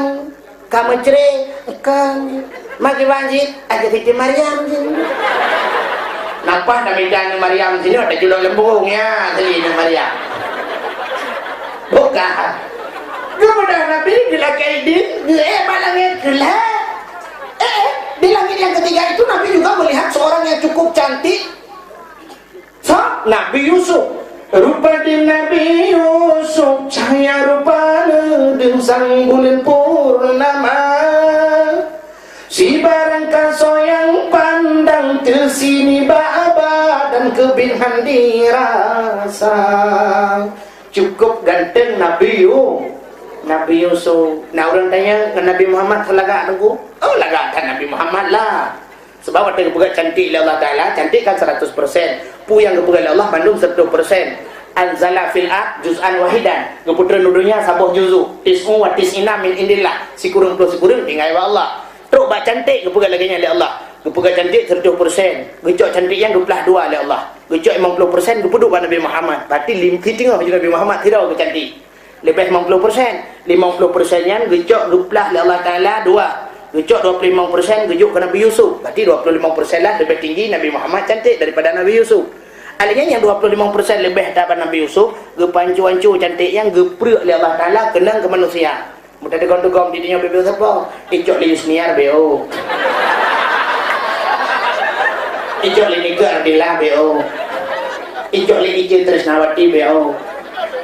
Ka meucre, kon. Maki banci, ada Siti Maryam sini. Napa nak minta aneuk Maryam sini, ada julok lembung ya, asli aneuk Maryam. Bukan. Kemudian Nabi di langit ini, eh, bak langit keulhèe. Eh, di langit yang ketiga itu Nabi juga melihat seorang yang cukup cantik. Sa Nabi Yusuf. Rupa di Nabi Yusuf, cahya rupa deungon sang buleuen purnama. Sibarang kasoe nyang pandang teusini bak badan keubiet han dirasa. Cukup ganteng Nabi Yu-, Nabi Yusuf. Nah, ureueng tanya ngon Nabi Muhammad lagak teungku? Oh, lagak that Nabi Muhammad lah. Sebab watèe geupeugah cantik lé Allah Taala, cantik kan seratus persen. Peue nyang geupeugah lé Allah mandum seratus persen. Anzala fil ard juz'an wahidan. Geupeutreun u donya saboh juzu. Tis'u wa tis'ina min indillah. Sikureueng ploh sikureueng tinggai bak Allah. Trok bak cantik geupeugah lagèe nyan lé Allah. Geupeugah cantik seratus persen. Geucok cantik nyan geuplah dua lé Allah. Geucok limong ploh persen geupeuduek bak Nabi Muhammad. Berarti lim-, siteungoh ju Nabi Muhammad sidroe geucantik. Leubeh limong ploh persen. Limong ploh persen nyan geucok geuplah lé Allah Taala dua. Geucok dua ploh limong persen geujok keu Nabi Yusuf. Berarti dua ploh limong persen lah leubeh tinggi Nabi Muhammad cantik daripada Nabi Yusuf. Alèh nyan nyang dua ploh limong persen leubeh daripada Nabi Yusuf, geupanco-anco cantik nyan geupreuek lé Allah Taala keunong keu manusia. Meuteugom-teugom di donya beu-beu sapo? Icok lé Yusniar B O. Icok lé Nike Ardila B O. Icok lé Ice Trisnawati B O.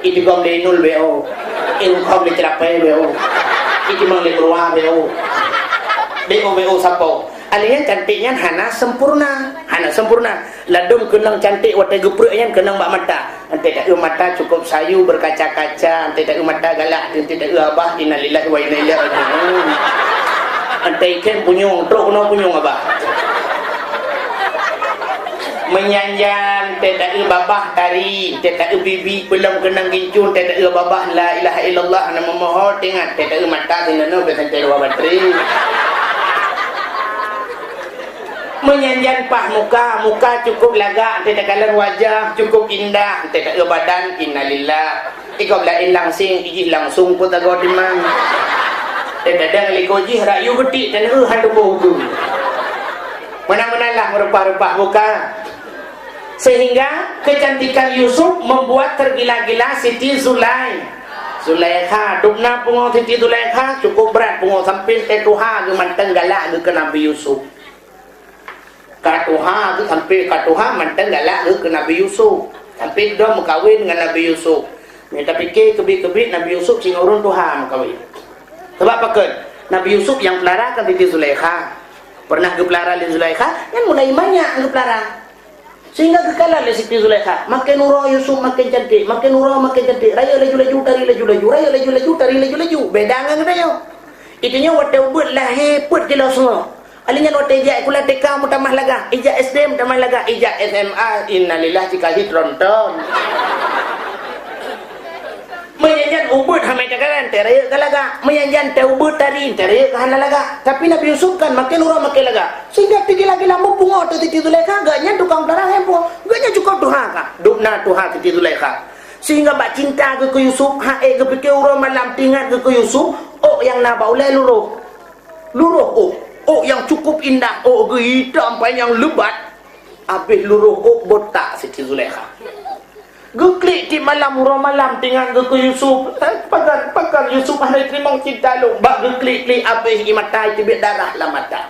Itigom lé Inul B O. Irukom lé Cerapai B O. Itimang lé Murwa B O. B O, B O sapo? Alèh nyan cantik nyan hana sempurna. Hana sempurna. Ladôm keunong cantik watèe geupreuek nyan keunong bak mata. Enteuk taeu mata cukup sayu berkaca-kaca, enteuk taeu mata galak, enteuk taeu abah, innalillahi wa inna ilaihi raji'un. Antai ikan punyueng, trok keunoe punyueng abah. Meunyan-nyan teuh taeu babah tari, teuh taeu bibi peulom keunong gincu, teuh taeu babah la ilaha illallah na meumoho teuingat, teuh taeu mata sineunoe biasa teuh dua batri. Meunyan-nyan paih muka, muka cukup lagak, teuh takalon wajah cukup indah, teuh taeu badan innalillah. Ikop laén langsing, ijih langsung peuet agoe timang. Dan kadang likot jih rayu geutik dan eu han tuboh ukeue. Meunan-meunan lah meurupah-rupah buka. Sehingga kecantikan Yusuf membuat tergila-gila Siti Zulai. Zulaikha, dubna pungo Siti Zulaikha, cukup brat pungo sampai teutuha geuh mantong galak geuh keu Nabi Yusuf. Ka tuha geuh sampai ka tuha mantong galak geuh keu Nabi Yusuf. Sampai dong meukawen ngon Nabi Yusuf. Nyoe tapike keubiet-keubiet Nabi Yusuf singoh ureueng tuha meukawen. Sabab pakon? Nabi Yusuf nyang peulara kan Siti Zulaikha. Pernah geupeulara lé Zulaikha, nyan mulai manyak geupeulara. Sehingga geukalon lé Siti Zulaikha, makin uroe Yusuf makin cantik, makin uroe makin cantik. Rayeuk laju-laju, tari laju-laju, rayeuk laju-laju, tari laju-laju. Beda ngon geutanyoe. Geutanyoe watèe ubeuet lahé peuet kilo sungoe. Alèh nyan watèe ijak sikula TK meutamah lagak, ijak SD meutamah lagak, ijak SMA, innalillah, cit ka jitronton. Meunyan-nyan ubeuet hana takalon, teuh rayeuk ka lagak. Meunyan-nyan teuh ubeuet tari, teuh rayeuk ka hana lagak. Tapi Nabi Yusuf kan makin uroe makin lagak. Sehingga teugila-gila meupungo teuh Siti Zulaikha, geuh nyan tukang peulara handphone. Geuh nyan cukup tuha ka, dubna tuha Siti Zulaikha. Sehingga bak cinta geuh keu Yusuf, han ék geupike uroe malam teuingat geuh keu Yusuf, ôk nyang na bak ulèe luroh. Luroh ôk, ôk nyang cukup indah, ôk geuh itam panyang leubat, abéh luroh ôk botak Siti Zulaikha. Geuklik tiep malam uroe malam teuingat geuh keu Yusuf. Eh, pakon, pakon Yusuf hana teurimong cinta lôn. Bak geuklik-klik abéh ie mata, teubiet darah lam mata.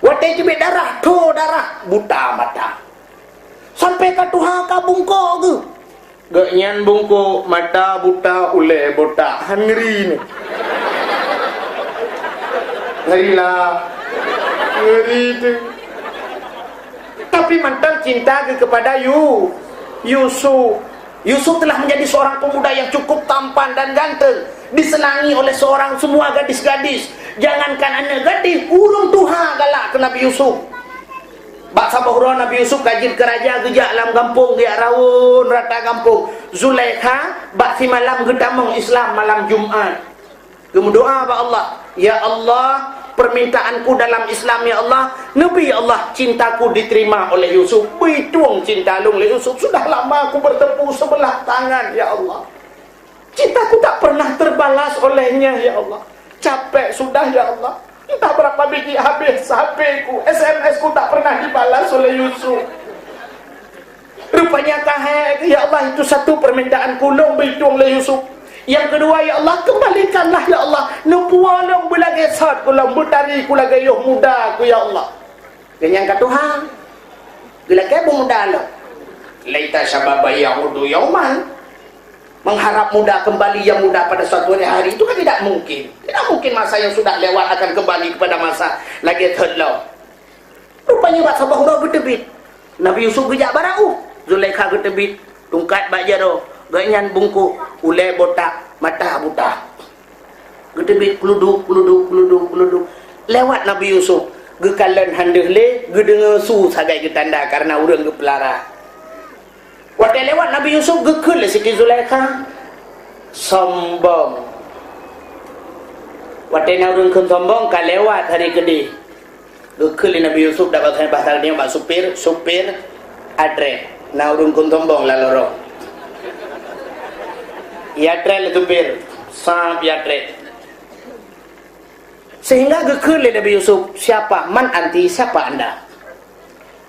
Watèe teubiet darah, tho darah, buta mata. Sampai ka tuha ka bungkôk geuh. Geuh nyan bungkôk, mata buta, ulèe botak. Han ngeuri nyoe. Ngeuri lah. Ngeuri teuh. Tapi mantong cinta geuh kepada Yu-, Yusuf. Yusuf telah menjadi seorang pemuda yang cukup tampan dan ganteng, disenangi oleh seorang semua gadis-gadis. Jangankan aneuk gadis, ureueng tuha galak keu Nabi Yusuf. Bak saboh uroe Nabi Yusuf ka jeuet keu raja geujak lam gampông, geujak rawon rata gampông. Zulaikha bak simalam geutamong Islam malam Jumat. Geumeudoa bak Allah, "Ya Allah, permintaanku dalam Islam, ya Allah, neubi, ya Allah, cintaku diterima oleh Yusuf. Beuitong cinta lôn lé Yusuf. Sudah lama aku bertepuk sebelah tangan, ya Allah." Cintaku tak pernah terbalas olehnya, ya Allah. Capek sudah, ya Allah. Entah berapa biji habis H P-ku, S M S-ku tak pernah dibalas oleh Yusuf. Rupanya ka hék, ya Allah, itu satu permintaanku, lôn beuitong lé Yusuf. Yang kedua, ya Allah, kembalikanlah, ya Allah, neupuwoe lôn beulagèe sot ku lôn, beutari ku lagèe yoh muda ku, ya Allah. Geuh nyan ka tuha. Geulakèe beumuda lom. Laita syababa ya'udu yauman. Mengharap muda kembali yang muda pada suatu hari itu kan tidak mungkin. Tidak mungkin masa yang sudah lewat akan kembali kepada masa lagèe thon lom. Rupanya bak saboh uroe geuteubiet. Nabi Yusuf geujak bak raoh. Zulaikha geuteubiet. Tungkat bak jaroe, gobnyan bungkôk, ulèe botak, mata buta. Geuteubiet kuluduk, kuluduk, kuluduk, kuluduk. Lewat Nabi Yusuf, geukalon han deuh lé, geudeungoe su sagai geutanda kareuna ureueng geupeulara. Watèe lewat Nabi Yusuf, geukheun lé Siti Zulaikha, "Sombong." Watèe na ureueng kheun sombong, ka lewat hari keudeh. Geukheun lé Nabi Yusuf dak bahasa, bahasa nyoe bak supir, "Supir, atrét, na ureueng kheun sombong lam lorong." Itrét lé supir, sab itrét. Sehingga geukheun lé Nabi Yusuf, "Siapa? Man anti? Siapa anda?"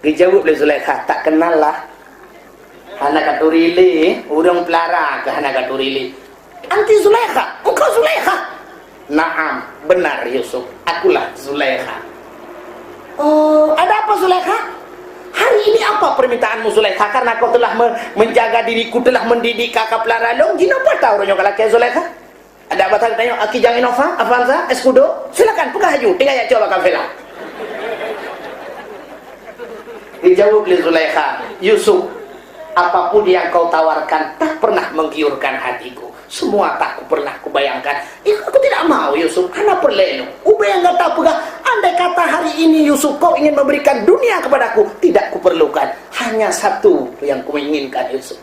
Geujaweueb lé Zulaikha, "Tak kenal lah." Hana katuri lé, ureueng peulara keuh hana katuri lé. "Anti Zulaikha? Engkau Zulaikha?" "Naam, benar Yusuf, akulah Zulaikha." "Oh, ada apa Zulaikha?" "Hari ini apa permintaanmu Zulaikha? Karena kau telah me-, menjaga diriku, telah mendidik kakak peulara lôn, jinoe peue ata uroe nyoe ka lakèe Zulaikha?" Ada bak tanyoe, "Aki jang Innova, Avanza, Escudo?" "Silakan, peugah laju, tinggai jak cok bak kafe lah." Dijaweueb lé Zulaikha, "Yusuf, apapun yang kau tawarkan tak pernah menggiurkan hatiku. Semua tak ku pernah ku Bayangkan, "Ih, aku tidak mau, Yusuf, hana peureulée nyoe." Ubé nyang gata peugah, "Andai kata hari ini, Yusuf, kau ingin memberikan dunia kepadaku, tidak kuperlukan. Hanya satu yang kuinginkan, Yusuf."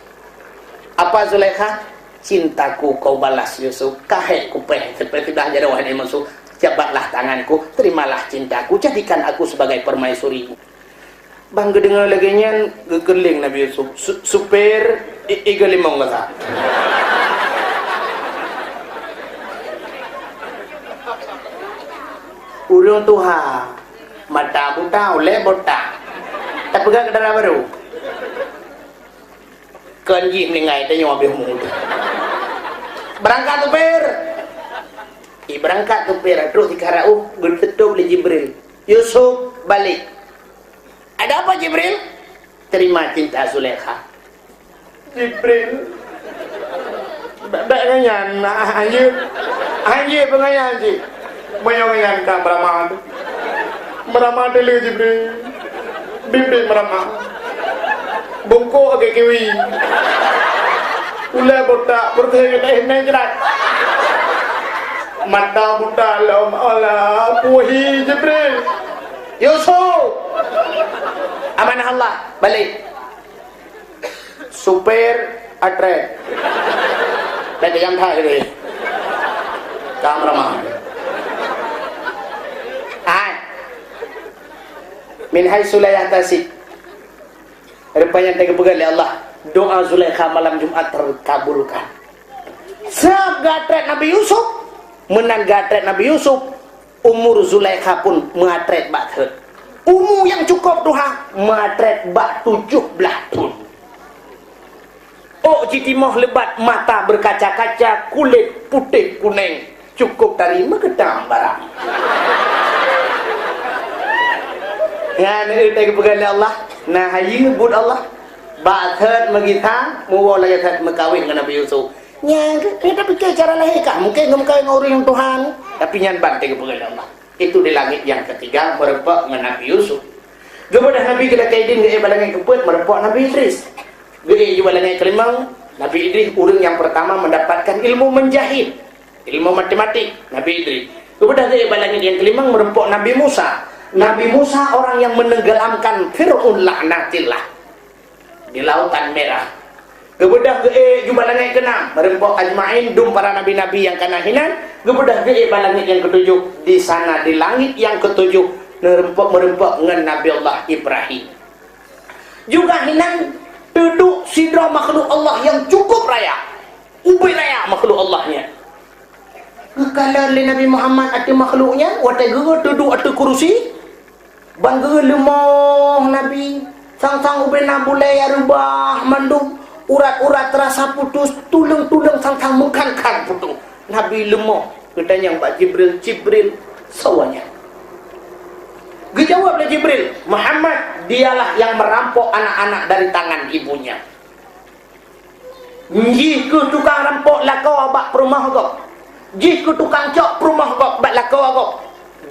Apa Zulaikha? "Cintaku kau balas, Yusuf. Kahé kupéh seperti dah jaroe ini, Yusuf. Jabatlah tanganku, terimalah cintaku, jadikan aku sebagai permaisurimu." Ban geudeungoe lagée nyan, geukeulieng Nabi Yusuf, "Su-, supir, i-, iga limong gata." Ureuëng tuha, mata buta, ulée botak. Tapeugah keu dara barô. Kon jih meuninggai, tanyoe habéh umu. "Beurangkat, supir!" Ibeurangkat supir, trok sikara uh, geuteutôb lé Jibril. "Yusuf, balik." "Ada apa, Jibril?" "Terima cinta Zulaikha." "Jibril, bèk, bèk ngon nyan, hanjeuet, hanjeuet peungayan cit. Meunyoe ngon nyan ka meuramah teuh. Meuramah teuh lé Jibril. Biet-biet meuramah. Bungkôh lagèe kiwi. Ulèe botak, peureutèe geutanyoe hina jrat. Mata buta lom, alah, puhi Jibril." "Yusuf! Amanah Allah, balik." Supir atrét. Bèk tajam that lé. Ka meuramah. Hai. Min haitsu la yahtasib. Rupanya teugeupeuget lé Allah, doa Zulaikha malam Jumat terkabulkan. Sabab geuatrét Nabi Yusuf, meunan geuatrét Nabi Yusuf, umur Zulaikha pun meuatrét bak thon. Umu nyang cukôp tuha meuatrét bak tujoh blaih thon. Ôk jitimoh leubat, mata berkaca-kaca, kulét putéh kunèng, cukôp tari meukeutam barang. Nyan teuh geupeugah lé Allah, na hayeue buet Allah. Bak thon meugisa, muwoe lagèe that meukawen ngon Nabi Yusuf. Nyan keuh, eh, tapi keu cara lahé kah, mungken geumeukawen ngon ureueng nyang tuha, tapi nyan ban teuh geupeugah lé Allah. Itu di langit yang ketiga, meureumpok ngon Nabi Yusuf. Geubeudôh Nabi geulakèe idin geuék bak langèt keupeuet, meureumpok Nabi Idris. Geuék ju bak langèt keulimong, Nabi Idris ureueng nyang pertama mendapatkan ilmu menjahit, ilmu matematik, Nabi Idris. Geubeudôh geuék bak langèt nyang keulimong, meureumpok Nabi Musa. Nabi Musa orang yang menenggelamkan Fir'aun laknatillah di Lautan Merah. Geubeudôh geuék ju bak langèt keunam, meureumpok ajmain, dum para nabi-nabi nyang ka na hinan, geubeudôh geuék bak langèt nyang keutujoh, di sana di langit nyang keutujoh, meureumpok-meureumpok ngon Nabi Allah Ibrahim. Juga hinan teuduek sidroe makhluk Allah nyang cukup raya, ubit raya makhluk Allah nyan. Geukalon lé Nabi Muhammad ateueh makhluk nyan, watèe geuh teuduek ateueh kurusi, ban geuh leumoh Nabi, sang-sang ubé na bulèe nyang reubah mandum, urat-urat teurasa putus, tuleueng-tuleueng sang-sang meukan-kan putus. Nabi leumoh, geutanyong bak Jibril, "Jibril, soe nyan?" Geujaweueb lé Jibril, "Muhammad, dialah yang merampok anak-anak dari tangan ibunya." Jih keuh tukang rampok lakoe bak peurumoh gob. Jih keuh tukang cok peurumoh gob bak lakoe gob.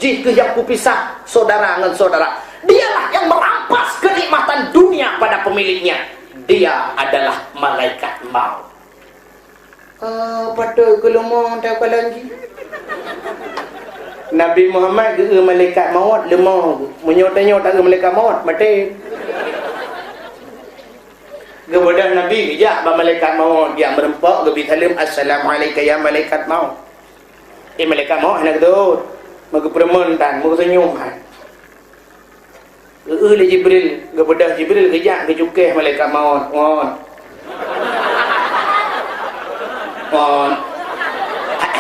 Jih keuh nyang peupisah syedara ngon syedara. Dialah yang merampas kenikmatan dunia pada pemiliknya. Dia adalah malaikat maut. Ah, patôt geuleumoh teukalon jih. Nabi Muhammad geu malaikat maut leumoh. Meunyoe tanyoe tak malaikat maut, maté. Geubeudôh Nabi geujak bak malaikat maut, geujak meureumpok, geubi saleuem, "Assalamu'alaika ya malaikat maut." Eh, malaikat maut hana geutôt. Meugeupeureumeun tan, meugeusenyum han. Geu-eu lé Jibril, geubeudôh Jibril geujak geucukéh malaikat maut. Ngon. Ngon.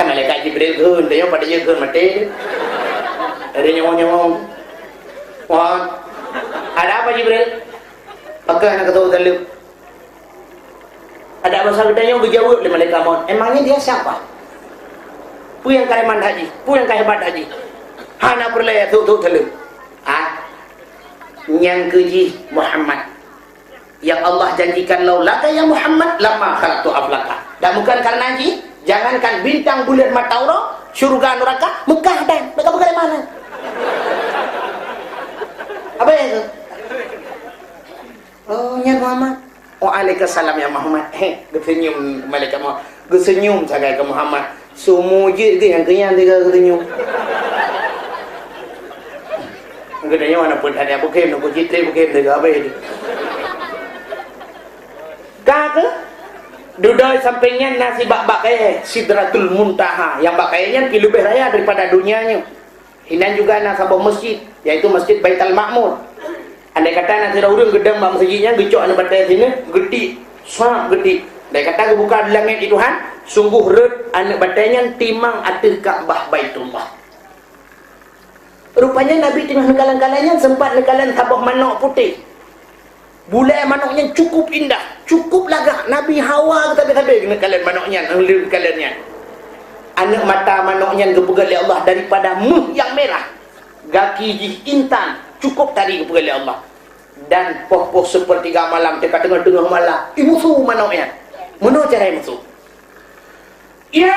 Hai malaikat Jibril, kheun, tanyoe padahai kheun maté. Ada nyawong-nyawong. Ngon. Ada apa, Jibril? Pakon hana geutôt saleuem? Ada masa geutanyong geujaweueb lé malaikat maut, "Emangnya dia siapa? Peue nyang ka hebat that jih? Peue nyang ka hebat that jih? Hana peureulèe tôt-tôt saleuem." Ah, nyang keuh jih Muhammad. Yang Allah janjikan, "Laulaka ya Muhammad lama khalaqtu aflaka." Dan bukan karena jih, jangankan bintang buleuen mata uroe, syurga neraka, Mekah dan, mereka bukan dari mana? Apa itu? Oh, nyan Muhammad. Waalaikumsalam ya Muhammad. Heh, geusenyum malaikat maut. Geusenyum sagai keu Muhammad. Seumujeuet geuh nyang keunyan tiga geutanyoe. Geutanyoe na peuet hana bukém, na peuet jitré bukém tiga abéh. Ka keuh, dudoe sampéng nyan na sibak bak kayèe, Sidratul Muntaha. Nyang bak kayèe nyan pih leubeh raya daripada donya nyoe. Inan juga na saboh masjid, yaitu Masjid Baitul Ma'mur. Andai kata na sidroe ureueng geudong bak masjid nyan, geucok aneuk batèe sineuk, geutik, sab geutik. Andai kata geubuka di langét di Tuhan, sungguh rhot aneuk batèe nyan timang ateueh Ka'bah Baitullah. Rupanya Nabi teungoh neukalon-kalon nyan sempat neukalon saboh manok putéh. Bulée manok nyan cukup indah, cukup lagak. Nabi hawa geuh sabe-sabe geuneuk kalon manok nyan, lheueh kalon nyan. Aneuk mata manok nyan geupeugét lé Allah daripada méuh nyang mirah. Gaki jih intan, cukup tari geupeugét lé Allah. Dan poh-poh seupeurtiga malam, teuka teungoh-teungoh malam, imusu manok nyan. Meunoe cara imusu. يا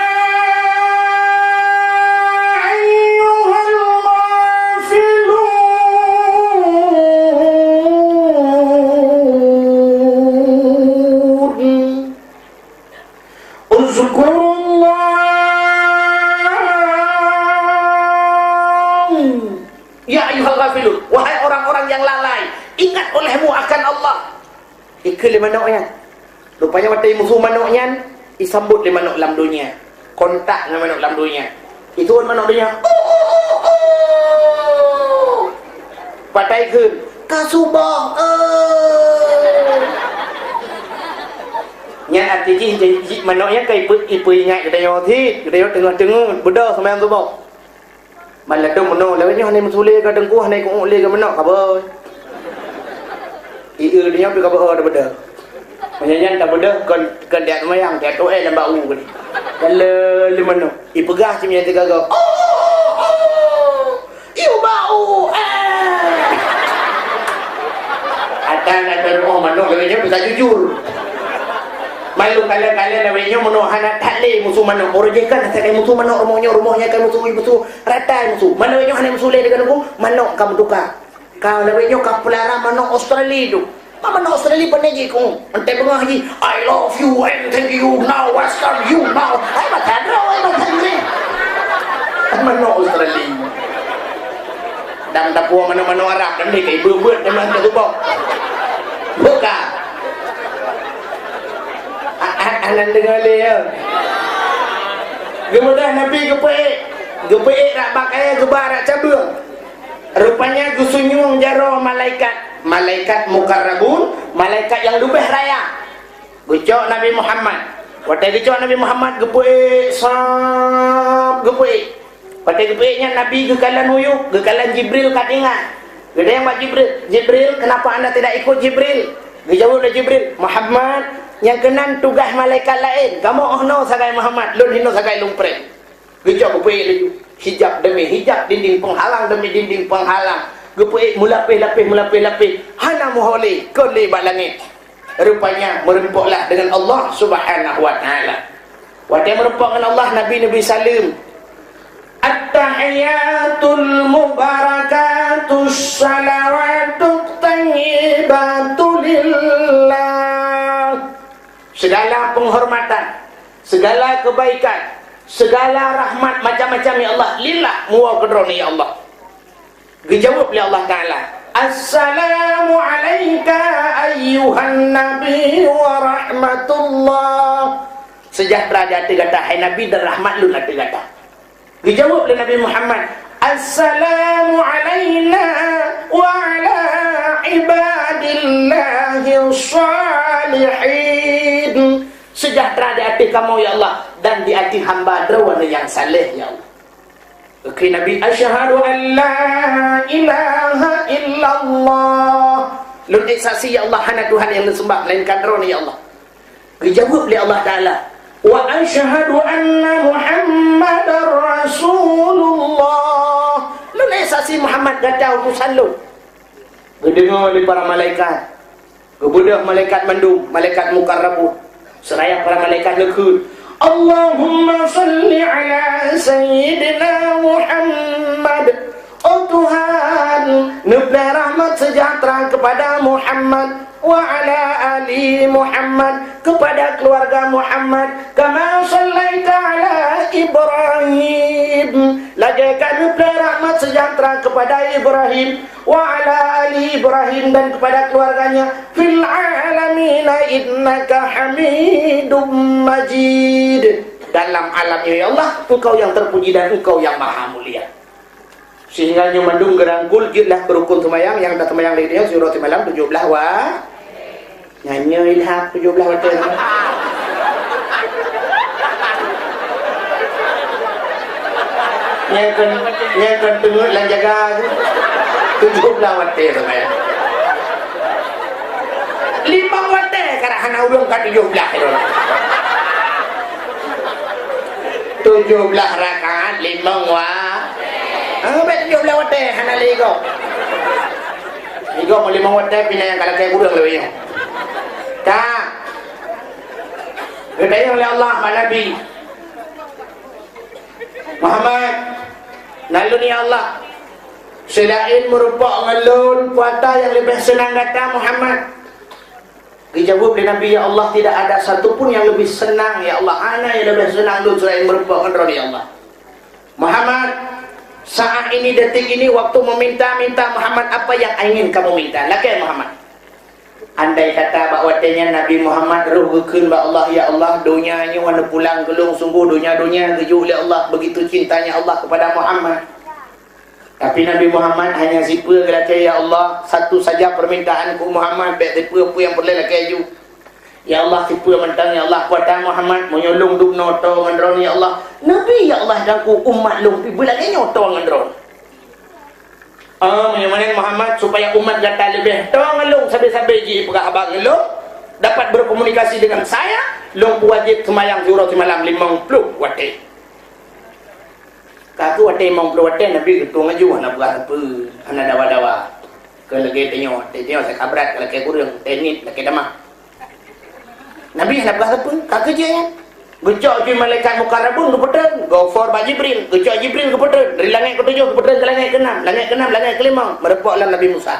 أيها الغافلون اذكروا الله. يا أيها الغافلون, wahai orang-orang yang lalai, ingat olehmu akan Allah. Ikheun lé manok nyan. Rupanya watèe imusu manok nyan, isambot lé manok lam donya. Kontak ngon manok lam donya. Ituan manok donya. Patai kheun, "Ka suboh, eh." Nyan arti jih, jih manok nyan ka ipeu-, ipeuingat geutanyoe cit, geutanyoe teungoh-teungoh, beudôh seumayang suboh. Malam tu meunoe, lawét nyoe hana musulé ka teungku, hana ku'uek lé ka meunoe, ka beuh. Ié nyoe pih ka beuh, dah beudôh. Meunyo nyan ka beudôh, kon, kon tiat seumayang, tiat to'é lam bak u keunoe. Kan le, le meunoe. Ipeugah cit nyan sigoe-goe. Oh, oh, oh. Ié bak u, eh. Ata na teurimong manok lawét nyoe bisa jujur. Malu kala-kala lawét nyoe meunoe hana that lé musu manok. Uroe jih kan asai musu manok rumoh nyoe, rumoh nyan kan musu, musu. Rata musu. Manok nyoe hana musu lé deungon ku, manok ka meutuka. Ka lawét nyoe ka peulara manok Australia tu. Ma manok Australia pane jih ku. Entah beungah jih, "I love you and thank you, now welcome you now." Hai mata droe, hai mata droe. Manok Australia. Dan tapue manok-manok Arab, dan dia kayak beuet-beuet, memang tak ubah. Buka. A-, a-, anan deungoe lé, ya. Geubeudôh Nabi geupeuék. Geupeuék rak bak kayèe geuba rak cabeueng. Rupanya geusunyueng jaroe malaikat. Malaikat mukarrabun, malaikat nyang leubeh raya. Geucok Nabi Muhammad. Watèe geucok Nabi Muhammad, geupeuék, sab, geupeuék. Watèe geupeuék nyan Nabi geukalon huyup, geukalon Jibril ka tinggai. Geutanyong bak Jibril, "Jibril, kenapa anda tidak ikut Jibril?" Geujaweueb lé Jibril, "Muhammad, nyang keunan tugaih malaikat laén, kamoe 'oh noe sagai Muhammad, lôn hinoe sagai lôn preh." Geujok geupeuék laju. Hijab demi hijab, dinding penghalang demi dinding penghalang. Geupeuék meulapéh-lapéh, meulapéh-lapéh. Hana meuho lé, kon lé bak langét. Rupanya meureumpoklah dengan Allah Subhanahu wa Ta'ala. Watèe meureumpok ngon Allah, Nabi neubri saleuem. At-tahiyyatul mubarakatus salawatut thayyibatu lillah. Segala penghormatan, segala kebaikan, segala rahmat macam-macam, ya Allah, lillah, muwoe keu Droeneuh, ya Allah. Geujaweueb lé Allah Taala, "Assalamu alaika ayyuhan nabi wa rahmatullah." Sejahtera di ateueh gata, hai Nabi, dan rahmat Lôn ateueh gata. Geujaweueb lé Nabi Muhammad, "Assalamu alaina wa ala ibadillahis salihin." Sejahtera di ateueh kamoe, ya Allah, dan di ateueh hamba Droeneuh nyang saleh, ya Allah. Geukheun Nabi, "Asyhadu an la ilaha illallah." Lôn ék saksi, ya Allah, hana Tuhan nyang lôn seumbah melainkan Droeneuh, ya Allah. Geujaweueb lé Allah Taala, "Wa asyhadu anna Muhammadar Rasulullah." Lôn ék saksi Muhammad gata utosan Lôn. Geudeungoe lé para malaikat. Geubeudôh malaikat mandum, malaikat mukarrabun. Seuraya para malaikat geukheun, "Allahumma shalli ala Sayyidina Muhammad." Oh Tuhan, neubri rahmat sejahtera kepada Muhammad, wa ala ali Muhammad, kepada keluarga Muhammad, kama shallaita ala Ibrahim, lagée ka neupeureulée rahmat seujahteura keupada Ibrahim, wa ala ali Ibrahim, dan kepada keluarganya, fil alamina innaka Hamidum Majid. Dalam alam ini, ya Allah, Engkau yang terpuji dan Engkau yang maha mulia. Sehingga nyoe mandum geurangkul jeuet lah keu rukun seumayang nyang taseumayang lé nyoe siuroe simalam tujoh blaih wa-, nyan nyoe ilham tujoh blaih watée nyoe. Nyang kon, nyang kon teungeut lam jaga tu. Tujoh blaih watée seumayang. Limong watée karab hana ureuëng ka tujoh blaih tu. Tujoh blaih rakaat limong wa-, ah, bék tujoh blaih watée hana lé gob. Lé gob limong watée pih na nyang ka lakée kureueng lé nyoe. Ka. Geutanyong lé Allah bak Nabi Muhammad, "Nalôn ya Allah, seulaén meurumpok ngon lôn, peue ata nyang leubeh seunang gata Muhammad?" Geujaweueb lé Nabi, "Ya Allah, tidak ada satu pun yang lebih senang, ya Allah. Hana nyang leubeh seunang lôn seulaén meurumpok ngon Droeneuh, ya Allah." "Muhammad, saat ini, detik ini, waktu meminta, minta Muhammad apa yang ingin kamu minta. Lakée Muhammad." Andai kata bak watée nyan Nabi Muhammad roh geukheun bak Allah, "Ya Allah, donya nyoe hana pulang keu lôn, sunggoh donya-donya geujok lé Allah, begitu cintanya Allah kepada Muhammad." Tapi Nabi Muhammad hanya sipeue geulakée, "Ya Allah, satu saja permintaanku Muhammad, bék sipeue peue nyang peureulée lakée ju. Ya Allah, sipeue mantong, ya Allah, kuasa Muhammad, meunyoe lôn dubnoe toe ngon droeneuh, ya Allah, Nabi, ya Allah, dan ku umat lôn pih beulagée nyoe toe ngon droeneuh." "Ah, meunyoe meunan Muhammad, supaya umat gata leubeh toe ngon lôn sabe-sabe jipeugah haba ngon lôn, dapat berkomunikasi dengan saya, lôn peuwajéb seumayang siuroe simalam limong ploh watée." Ka keuh watée limong ploh watée Nabi geutueng laju, hana peugah sapeue, hana dawa-dawa. Keu lagée tanyoe, tanyoe saka brat lakée kureueng, teuh niet lakée tamah. Nabi hana peugah sapeue, ka keuh jeuet nyan. Geucok jih malaikat mukarabun geupeutreun, geuoper bak Jibril, geucok Jibril geupeutreun, dari langét keutujôh geupeutreun keu langét keunam, langét keunam, langét keulimong, meurumpok lam Nabi Musa.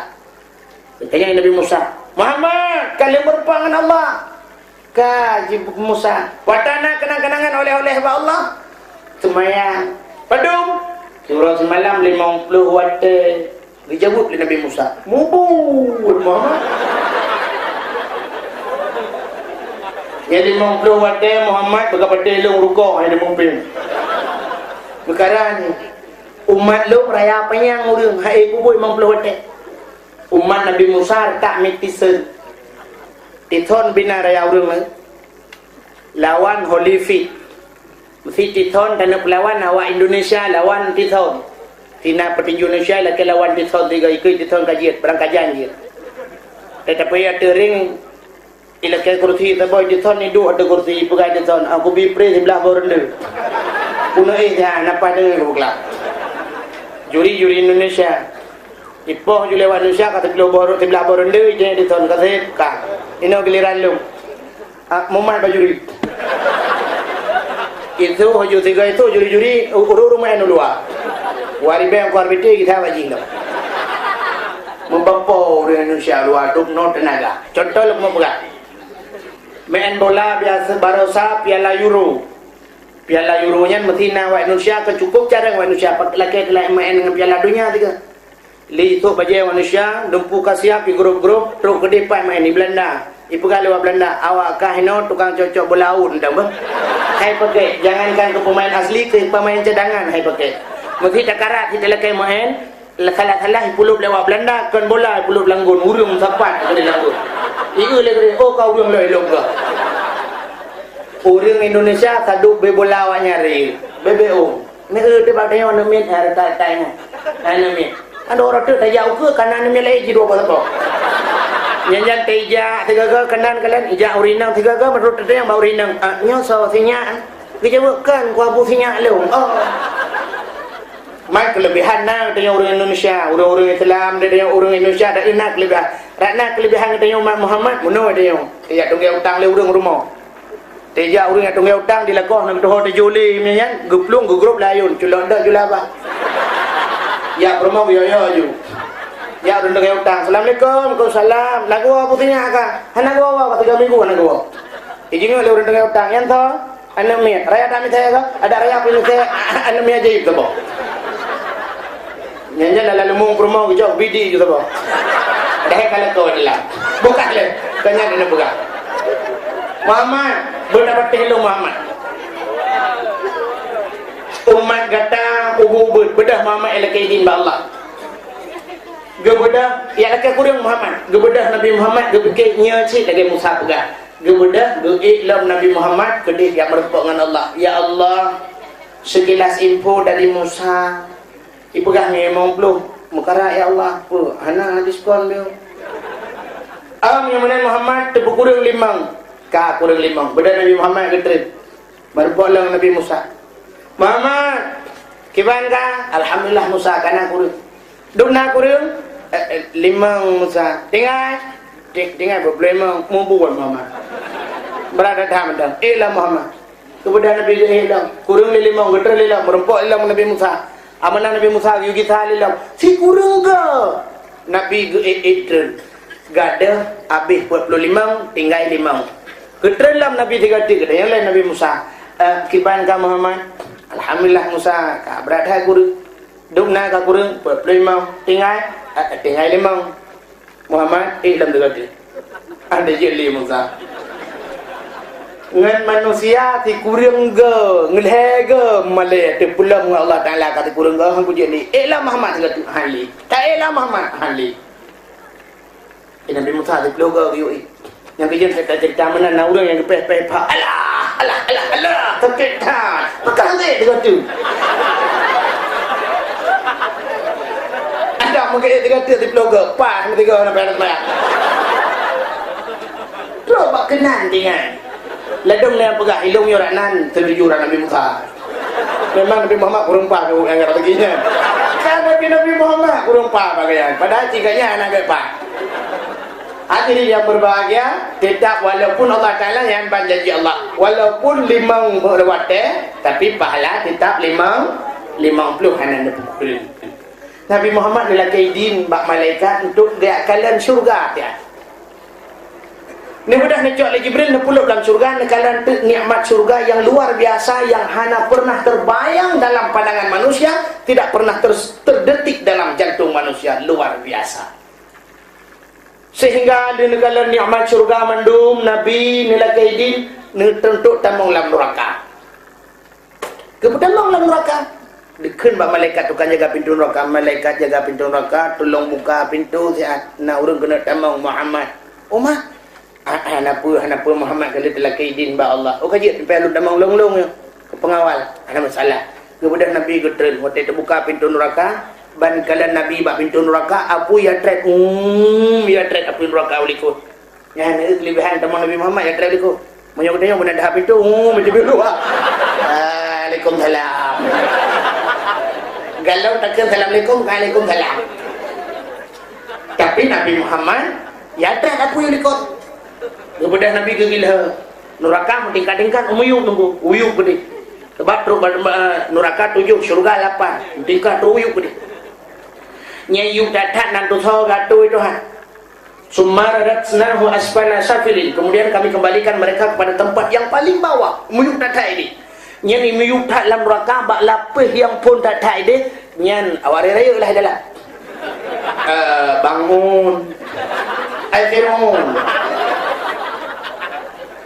Geutanyong Nabi Musa, "Muhammad, ka lheueh meurumpok ngon Allah?" "Ka," jaweueb Musa. "Watée na keunang-keunangan oleh-oleh bak Allah?" "Seumayang." "Padum?" "Siuroe simalam limong ploh watée." Geujaweueb lé Nabi Musa, "Mubuet, Muhammad." Nyan limong ploh watée Muhammad beugabadée lôn rukok hai muphom. Peukara nyoe, umat lôn raya panyang ureuëng hai kubuet limong ploh watée. Umat Nabi Musa reutak mit Tison. Tison bina raya ureuëng nyan lawan Holyfield. Meusi Tison taneuk peulawan awak Indonesia lawan Tison. Sina peutinju Indonesia lakée lawan Tison tiga ikeu Tison ka jeuet, barang kajan jeuet. Tetapi ya teuring ilakée kursi saboh Tison iduek ateueh kursi, peugah Tison, "Aku bi pré siblah boh reundeue." Keuneuk éh nyan, napa deungon bukla. Juri-juri Indonesia. Ipoh ju lewat Indonesia ka siploh boh, siblah boh reundeue, ijeh Tison ka sép ka. Inoe giliran lôn. Ah, mumat bak juri. Itu haju tiga itu juri-juri u-, ureuëng rumah anu luwa. Wari beng kuar biti kita bajing tu. Membapo ureuëng Indonesia luwa dubnoe teunaga. Contoh lôn mau peugah. Main bola biasa barosa Piala Euro. Piala Euro nyan meusti na awak Indonesia keu cukup jarang awak Indonesia pak lakée teulak main ngon Piala Dunia tiga. Lé isok bajée manusia, dumpu ka siap di grup-grup, trok keudeh pat main di Belanda. Ipeugah lé awak Belanda, "Awak kah inoe tukang cok-cok bola awon, teuh beuh. Hai pakék, jangankan keu pemain asli, keu pemain cadangan hai pakék. Meusi takarat sit talakée main, salah-salah ipulop lé awak Belanda, kon bola ipulop langgon, ureuëng sapat keudeh langgon." Ieu lé keudeh, "Oh, ka ureuëng lom ilong kah." Ureuëng Indonesia sadub bé bola awak nyan ré, bébé oh. Meu teuh bak tanyoe neumiet, ha, rata-rata nyan. Ha, neumiet. Kan dua ratus tajak ukeue, kanan neumiet laén jih dua boh saboh. Nyan-nyan teujak sigaga kanan kalian, ijak ureuëng inong sigaga, meunurot teuntang bak ureuëng inong. Ah, nyoe soe sinyak? Geujaweueb, "Kon, ku abu sinyak lôn." Oh. Man keuleubehan na tanyoe ureuëng Indonesia, ureuëng-ureuëng Islam, tanyoe ureuëng Indonesia, dan na keuleubehan. Rak na keuleubehan tanyoe umat Muhammad, meunoe tanyoe. Teujak tunggée utang lé ureuëng rumoh. Teujak ureuëng nyang tunggée utang dilakoh ngon tuho teuju lé nyan, geuplueng geugrôp layôn, culok dok julaba. Jak peurumoh geuyue-yue ju. Jak ureuëng tunggée utang, "Assalamualaikum." "Waalaikumsalam." "Na geuwoe abu sinyak kah?" "Hana geuwoe, ka tiga minggu hana geuwoe." Ijingeuk lé ureuëng tunggée utang, "Nyan soe?" Aneuk miet, raya tak mitai ka? Ada raya pun mitai, aneuk miet ajaib saboh. Nyan-nyan dalam leumo peurumoh geujok bidi ju saboh. Dah ka lakoe dalam. Buka lé, tanya dia peugah. Muhammad, beuna patéh lôn Muhammad. Umat gata ubu-ubeut, beudah Muhammad ilakée idin bak Allah. Geubeudôh, ya lakée kureueng Muhammad. Geubeudôh Nabi Muhammad, geupike nyoe cit lagée Musa peugah. Geubeudôh, geuék lom Nabi Muhammad, keudeh jak meurumpok ngon Allah. Ya Allah, sekilas info dari Musa. Ipeugah ngon limong ploh, meukarat ya Allah. Peue, hana diskon lé. Am nyang meunan Muhammad, teupeukureueng limong. Ka kureueng limong. Beudôh Nabi Muhammad geutreun. Meurumpok lom Nabi Musa. Muhammad, kiban ka? Alhamdulillah Musa, kana kureueng. Dum na kureueng? Eh, eh, limong Musa. Tinggai? Ti-, tinggai peuet ploh limong. Mubuet Muhammad. Brat that mantong. Ék lom Muhammad. Geubeudôh Nabi geuék lom. Kureueng lé limong, geutreun lé lom, meurumpok lé lom Nabi Musa. Amanah Nabi Musa geuyue gisa lé lom. Sikureueng goe Nabi geuék-ék treun. Gadôh habéh peuet ploh limong, tinggai limong. Geutreun lom Nabi sigoe teuk, geutanyong lé Nabi Musa, "Eh, kiban ka Muhammad?" "Alhamdulillah Musa, ka brat that kureueng." "Dum na ka kureueng?" "Peuet ploh limong." "Tinggai?" "Eh, tinggai limong." "Muhammad, ék lom sigoe teuk." Ada je lé Musa. Ngon manusia sikureueng goe, ngon lhée goe malée teupeulom ngon Allah Taala ka sikureueng goe, han kujeuet lé. Ék lom Muhammad sigoe teuk, han lé. Taék lom Muhammad, han lé. Eh, Nabi Musa siplôh goe geuyue ék. Nyang keujeuet cerita-cerita meunan na ureueng nyang geupéh-péh pha. Alah, alah, alah, alah, sakét that. Pakon han ék sigoe teuk. Adak meugeujek tiga teuk siplôh goe, paih meusigoe na payah seumayang. Trok bak keunan tinggai. Ladôm nyang peugah, "Ilôn nyoe rak nan, seutuju rak Nabi Musa." Memang Nabi Muhammad kureueng paih keu nyang rak lagèe nyan. Kan Nabi, Nabi Muhammad kureueng paih pakaian. Padahai cit gobnyan hana gèt paih. Hadirin yang berbahagia, tetap walaupun Allah Taala nyan ban janji Allah, walaupun limong watèe, tapi pahala tetap limong, limong ploh hana neupeukureueng. Nabi Muhammad neulakèe idin bak malaikat untuk geujak kalon syeuruga, ya. Neubeudôh neucok lé Jibril, neupulop lam syeuruga, neukalon teuk nikmat syeuruga yang luar biasa, yang hana pernah terbayang dalam pandangan manusia, tidak pernah ter-, terdetik dalam jantung manusia, luar biasa. Sehingga lheueh neukalon nikmat syeuruga mandum, Nabi neulakèe idin, neuteuntok tamong lam nuraka. Geupeutamong lam nuraka. Dikheun bak malaikat tukang jaga pintoe nuraka, "Malaikat jaga pintoe nuraka, tulông buka pintoe siat, na ureueng keuneuk tamong, Muhammad." "Oh ma, ah, ah, hana peue, hana peue, Muhammad ka lheueh teulakèe idin bak Allah." "Oh ka jeuet, payah lôn tamong lôn-lôn nyoe keu peungawal." "Hana masalah." Geubeudôh Nabi geutreun, watèe teubuka pintoe nuraka, ban kalon Nabi bak pintoe nuraka, apui ya trép, um, ya trép apui nuraka u likôt. Nyan, eh, keulebihan tamong Nabi Muhammad ya trép likôt. Meunyoe geutanyoe beuna dahab pintoe, uh, meucubit luwa. Waalaikumsalam. Galom takheun assalamualaikum, waalaikumsalam. Tapi Nabi Muhammad ya trép apui u likôt. Geubeudôh Nabi geugila. Nuraka meutingkat-tingkat, u miyueb nunggu, u yueb geudeh. Sabab trok ba-, ba-, nuraka tujoh, syeuruga lapan, meutingkat trok u yueb geudeh. Nyan yueb that-that nan tusoe geuatô Tuhan. "Tsumma radadnahu asfala safilin." Kemudian kami kembalikan mereka kepada tempat yang paling bawah. Miyueb that-that ideh. Nyan miyueb that lam nuraka bak lapéh nyang phon that-that ideh. Nyan awak rayeuk-rayeuk lah dalam. Eh, Bangun. Ai Fir'aun.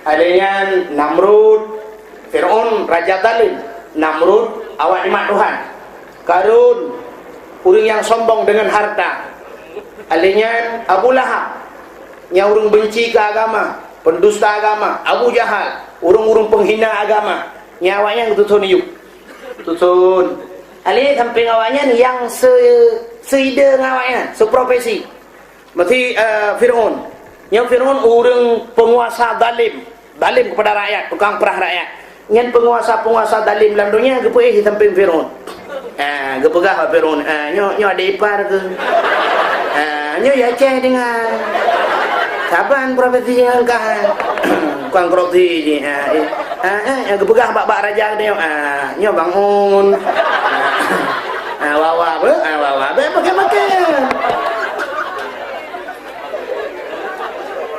Ada nyan Namrud. Fir'aun raja zalim, Namrud awak nyan mak Tuhan, Karun ureueng nyang sombong deungon harta, alèh nyan Abu Lahab nyang ureueng beunci keu agama, pendusta agama, Abu Jahal ureueng-ureueng penghina agama, nyan awak nyan geutuson yueb. Tuson. Alèh sampéng awak nyan nyang se-, seide ngon awak nyan, seprofesi. Meusi, eh, Fir'aun. Nyoe Fir'aun ureueng penguasa zalim, zalim kepada rakyat, tukang peurah rakyat. Nyan penguasa-penguasa zalim lam donya geupeuéh di sampéng Fir'aun. Ah, geupeugah bak Fir'aun, "Ah, nyoe, nyoe adék ipar keuh. Ah, nyoe ya Aceh deungon. Saban profesi nyang kah. Tukang korupsi jih." Ah, eh. Ah, eh, geupeugah bak, bak raja geutanyoe, "Ah, nyoe Bangun." Ah, wawa beuh, ah, wawa beuh, pakai-pakai.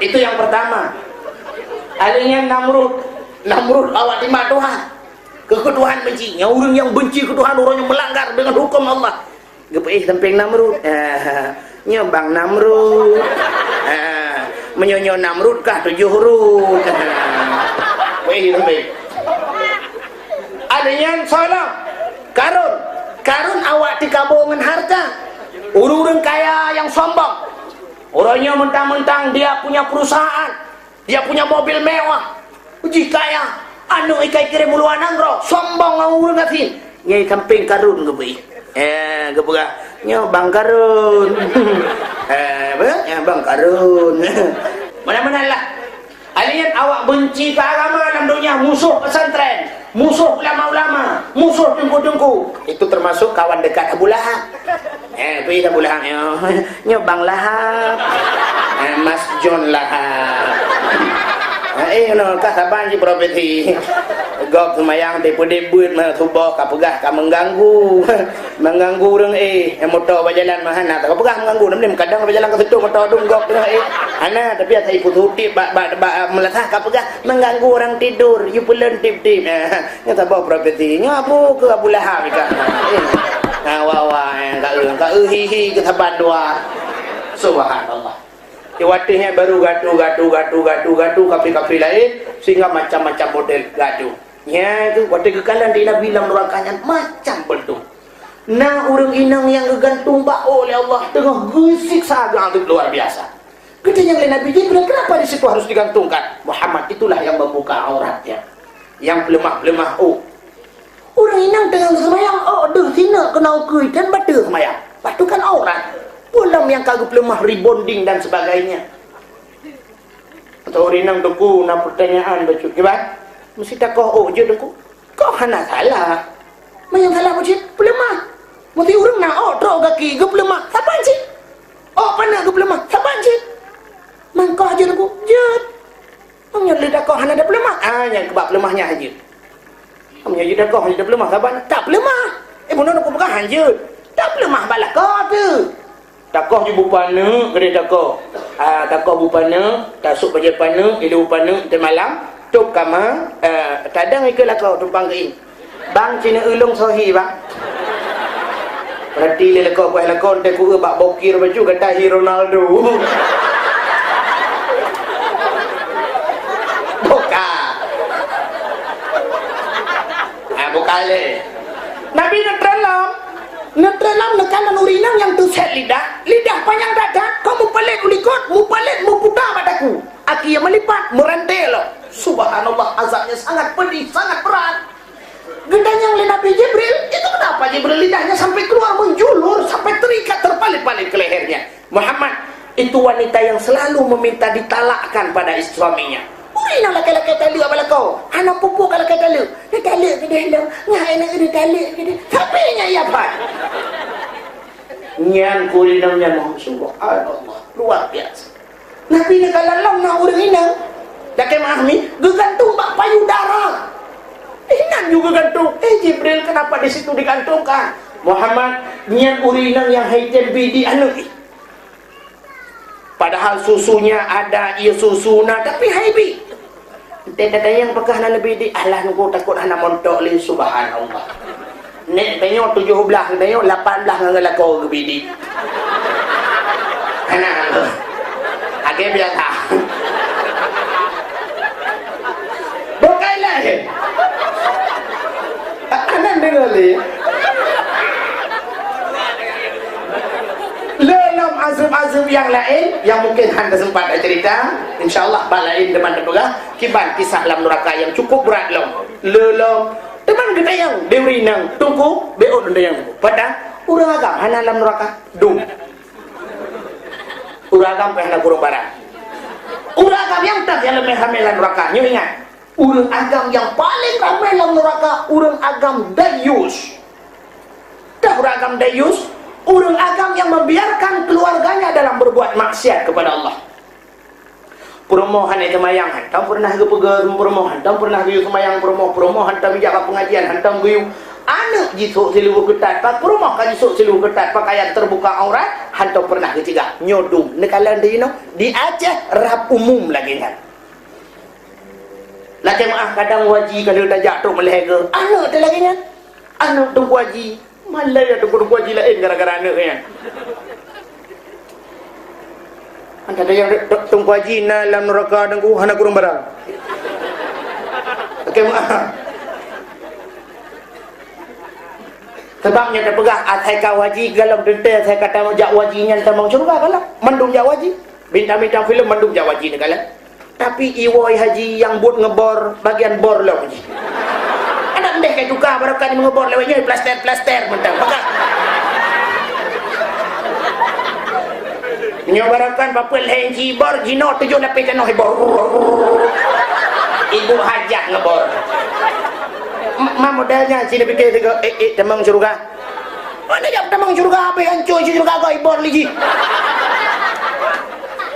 Itu yang pertama. Alèh nyan Namrud. Namrud awak timbak Tuhan. Keu, keu Tuhan benci. Nyang ureuëng nyang benci keu Tuhan, ureuëng nyang melanggar dengan hukum Allah. Geupeuéh sampéng Namrud. Ah, nyoe Bang Namrud. Ah, meunyoe nyoe Namrud kah tujoh rud. Ah, geupeuéh sampéng. Ada nyan salah. Karun. Karun awak tikabo ngon harta. Ureuëng-ureuëng kaya nyang sombong. Ureuëng nyoe mentang-mentang dia punya perusahaan. Dia punya mobil mewah. Jih kaya, aneuk ikai kirém u luwa nanggroe, sombong ngon ureuëng gasien. Nyai sampéng Karun geubri. Eh, geupeugah, "Nyoe Bang Karun." Eh, apa? Ya, Bang Karun. Mana-mana lah. Alien awak benci ke agama dalam dunia, musuh pesantren, musuh ulama-ulama, musuh teungku-teungku. Itu termasuk kawan dekat Abu Lahab. Eh, pi Abu Lahab nyoe. Nyoe Bang Lahab. Eh, Mas John Lahab. Eh, eh, no, ka saban ji profesi. Gob seumayang dipeudeuk beuet meusuboh ka peugah ka mengganggu. Mengganggu ureuëng, eh, eh, moto bajalan mah hana ka peugah mengganggu. Nam kadang bajalan ka situ moto dum gob teuh, eh. Hana, tapi asai pututip bak, bak, bak, eh, meulasah ka peugah mengganggu orang tidur. You peuleun tip-tip. Eh, Nyoe saboh profesi. Nyoe abu keu Abu Lahab ikan. Eh. Nah, wah, wah, eh, ka eu, ka eu hi, hi keu saban dua. Subhanallah. Di watèe nyan baru gatu, gatu, gatu, gatu, gatu, kapi-kapi laén, sehingga macam-macam model gatu. Nyan tu, watèe geukalon di Nabi lam neuraka nyan macam beutôi. Na ureuëng inong nyang geugantung bak ôk lé Allah teungoh geusiksa geuazab luar biasa. Geutanyong lé Nabi Jibril, "Kenapa di situ harus digantungkan?" "Muhammad, itulah yang membuka auratnya, yang peuleumah-peuleumah ôk." Ureuëng inong teungoh seumayang, ôk deuh sineuk keunoe keue dan bateue seumayang. Bah tu kan aurat. Peue lom nyang ka geupeuleumah, rebonding dan sebagainya. Atau ureuëng inong, "Teungku, na pertanyaan bacut." "Kiban?" "Meusti takoh ôk jeuet, Teungku." "Koh hana salah. Meunyoe salah bacut, peuleumah. Meusti ureuëng na ôk trok gaki geupeuleumah, saban cit. Ôk paneuk geupeuleumah, saban cit. Mangkoh jeuet, Teungku?" "Jeuet." "Meunyoe lé takoh hana tapeuleumah, ah, nyang keubah peuleumah nyan jeuet. Meunyoe jeuet takoh hana tapeuleumah, saban tapeuleumah." "Eh, bunoe Teungku peugah hanjeuet. Tapeuleumah bak lakoe teuh." Takoh ju bupaneuk, keudeh takoh. Ah, takoh bupaneuk, tasôk bajèe paneuk, ilée bupaneuk, teumalam, tôb kama, eh, tadang ikeue lakoe tumpang keuieng. "Bang, ci neueu lôn soe hi, Bang?" Peurati lé lakoe, bah lakoe teuh kueu bak bokir baju gata hi Ronaldo. Buka. Ah, buka lé. Nabi neutreun lom. Neutreun lom neukalon ureuëng inong nyang teusét lidah, lidah panyang that-that, kon mupalét u likot, mupalét muputa bak daku. Akhé meulipat, meuranté lom. Subhanallah, azabnya sangat pedih, sangat berat. Geutanyong lé Nabi Jibril, "Itu kenapa Jibril lidahnya sampai keluar menjulur, sampai terikat, terpalit-palit ke lehernya?" "Muhammad, itu wanita yang selalu meminta ditalakkan pada is-, suaminya." Ureuëng inong lakèe-lakèe taleuek bak lakoe, hana peue-peue ka lakèe taleuek. Neutaleuek keudeh lom, nyan aneuk neutaleuek keudeh. Tapi nyan iya pat. Nyan keu ureuëng inong nyan, subhanallah, luar biasa. Nabi neukalon lom na ureuëng inong, lakèe meu'ah mi, geugantung bak payudara. Inan ju geugantung. "Eh, Jibril, kenapa di situ digantungkan?" "Muhammad, nyan ureuëng inong nyang hai tem bi di aneuk." Padahal susunya ada, ie susu na, tapi hai bi. Teuntèe tatanyong pakon hana neubi di, alah nunggu takot hana montok lé, subhanallah. Nèk tanyoe tujoh blaih, tanyoe lapan blaih ngon lakoe geubi di. Hana. Akhé biasa. Bukai laén. Hana deungoe lé. Le lom azeueb-azeueb nyang laén nyang mungken hana sempat tacerita, insya Allah bak laén teuma tapeugah kiban kisah lam nuraka nyang cukup brat lom. Le lom teuma geutanyong di ureueng inong, Teungku, beuôt neutanyong, Teungku. Peue dah? Ureueng agam hana lam nuraka? Dum. Ureueng agam pih hana kureueng barang. Ureueng agam nyang teuh nyang leubeh ramé lam nuraka. Nyoe ingat, ureueng agam nyang paleng ramé lam nuraka, ureueng agam dayus. Teuh ureueng agam dayus, ureueng agam yang membiarkan keluarganya dalam berbuat maksiat kepada Allah. Peurumoh hana seumayang, hantom peureunah geupeugah peurumoh, hantom peureunah geuyue seumayang peurumoh, peurumoh hantom jak bak pengajian, hantom geuyue. Aneuk jisôk siluweue keutat, bak peurumoh ka jisôk siluweue keutat, pakaian terbuka aurat, hantom peureunah geucegah. Nyoe dum, neukalon di inoe, di Aceh rab umum lagèe nyan. Até meu'ah kadang Abu Haji ka lheueh tajak trok meulhèe geuh. Aneuk teuh lagèe nyan. Aneuk Teungku Haji. Malèe ya Teungku, Teungku Haji laén gara-gara aneuk nyan. Antara nyang Teungku Haji na lam nuraka Teungku hana kureueng barang. Até meu'ah. Sabab nyan tapeugah asai ka Abu Haji galom teuntèe, asai ka tamong jak Abu Haji nyan tamong syeuruga galom. Mandum jak Abu Haji. Bintang-bintang filem mandum jak Abu Haji neukalon. Tapi iwoe Haji nyang buet ngeubor, bagian bor lom jih. Adak ndeh ka tuka barokah ngeubor lewat nyoe plaster-plaster mantong. Maka nyoe barokah papeue lhèe inci bor, jinoe tujoh lapéh tanoh ibor. Ibu hajat ngeubor. Ma model nyan sini pikir tiga, eh, eh, tamong syeuruga. Mana jak tamong syeuruga, habéh hancô syeuruga kau ibor liji.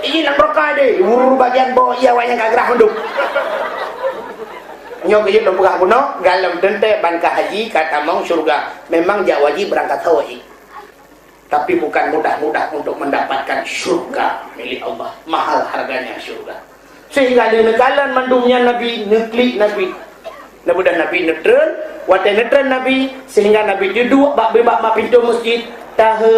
Ini nak berkah deh, urur bagian bawah iya awak nyang ka grah mandum. Nyoe keuh lôn peugah bunoe, galom teuntèe ban ka haji ka tamong syeuruga. Memang jak Abu Haji beurangkat haji. Tapi bukan mudah-mudah untuk mendapatkan syurga milik Allah. Mahal harganya syurga. Sehingga lé neukalon mandum nyan Nabi, neuklik Nabi. Nabi dan Nabi neutreun, watèe neutreun Nabi, sehingga Nabi teuduek bak bak pintoe masjid. Tahe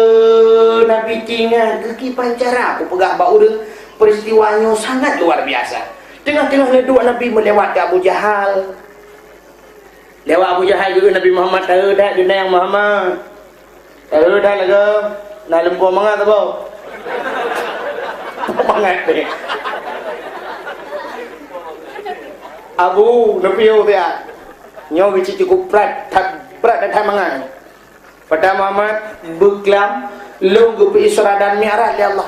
Nabi tingat geukiban cara kupeugah bak ureueng, peristiwa nyoe sangat luar biasa. Teungoh-teungoh neuduek Nabi meulewat keu Abu Jahal. Lewat Abu Jahal geukheun Nabi Muhammad, "Tahe that geunang Muhammad. Tahe that lagèe na lumpur mangat saboh." Mangat deh. Abu, neupiôh siat. Nyoe geucit cukup brat, that brat dan that mangat. Pada Muhammad beuklam, lôn geupeu Isra dan Mi'raj lé Allah.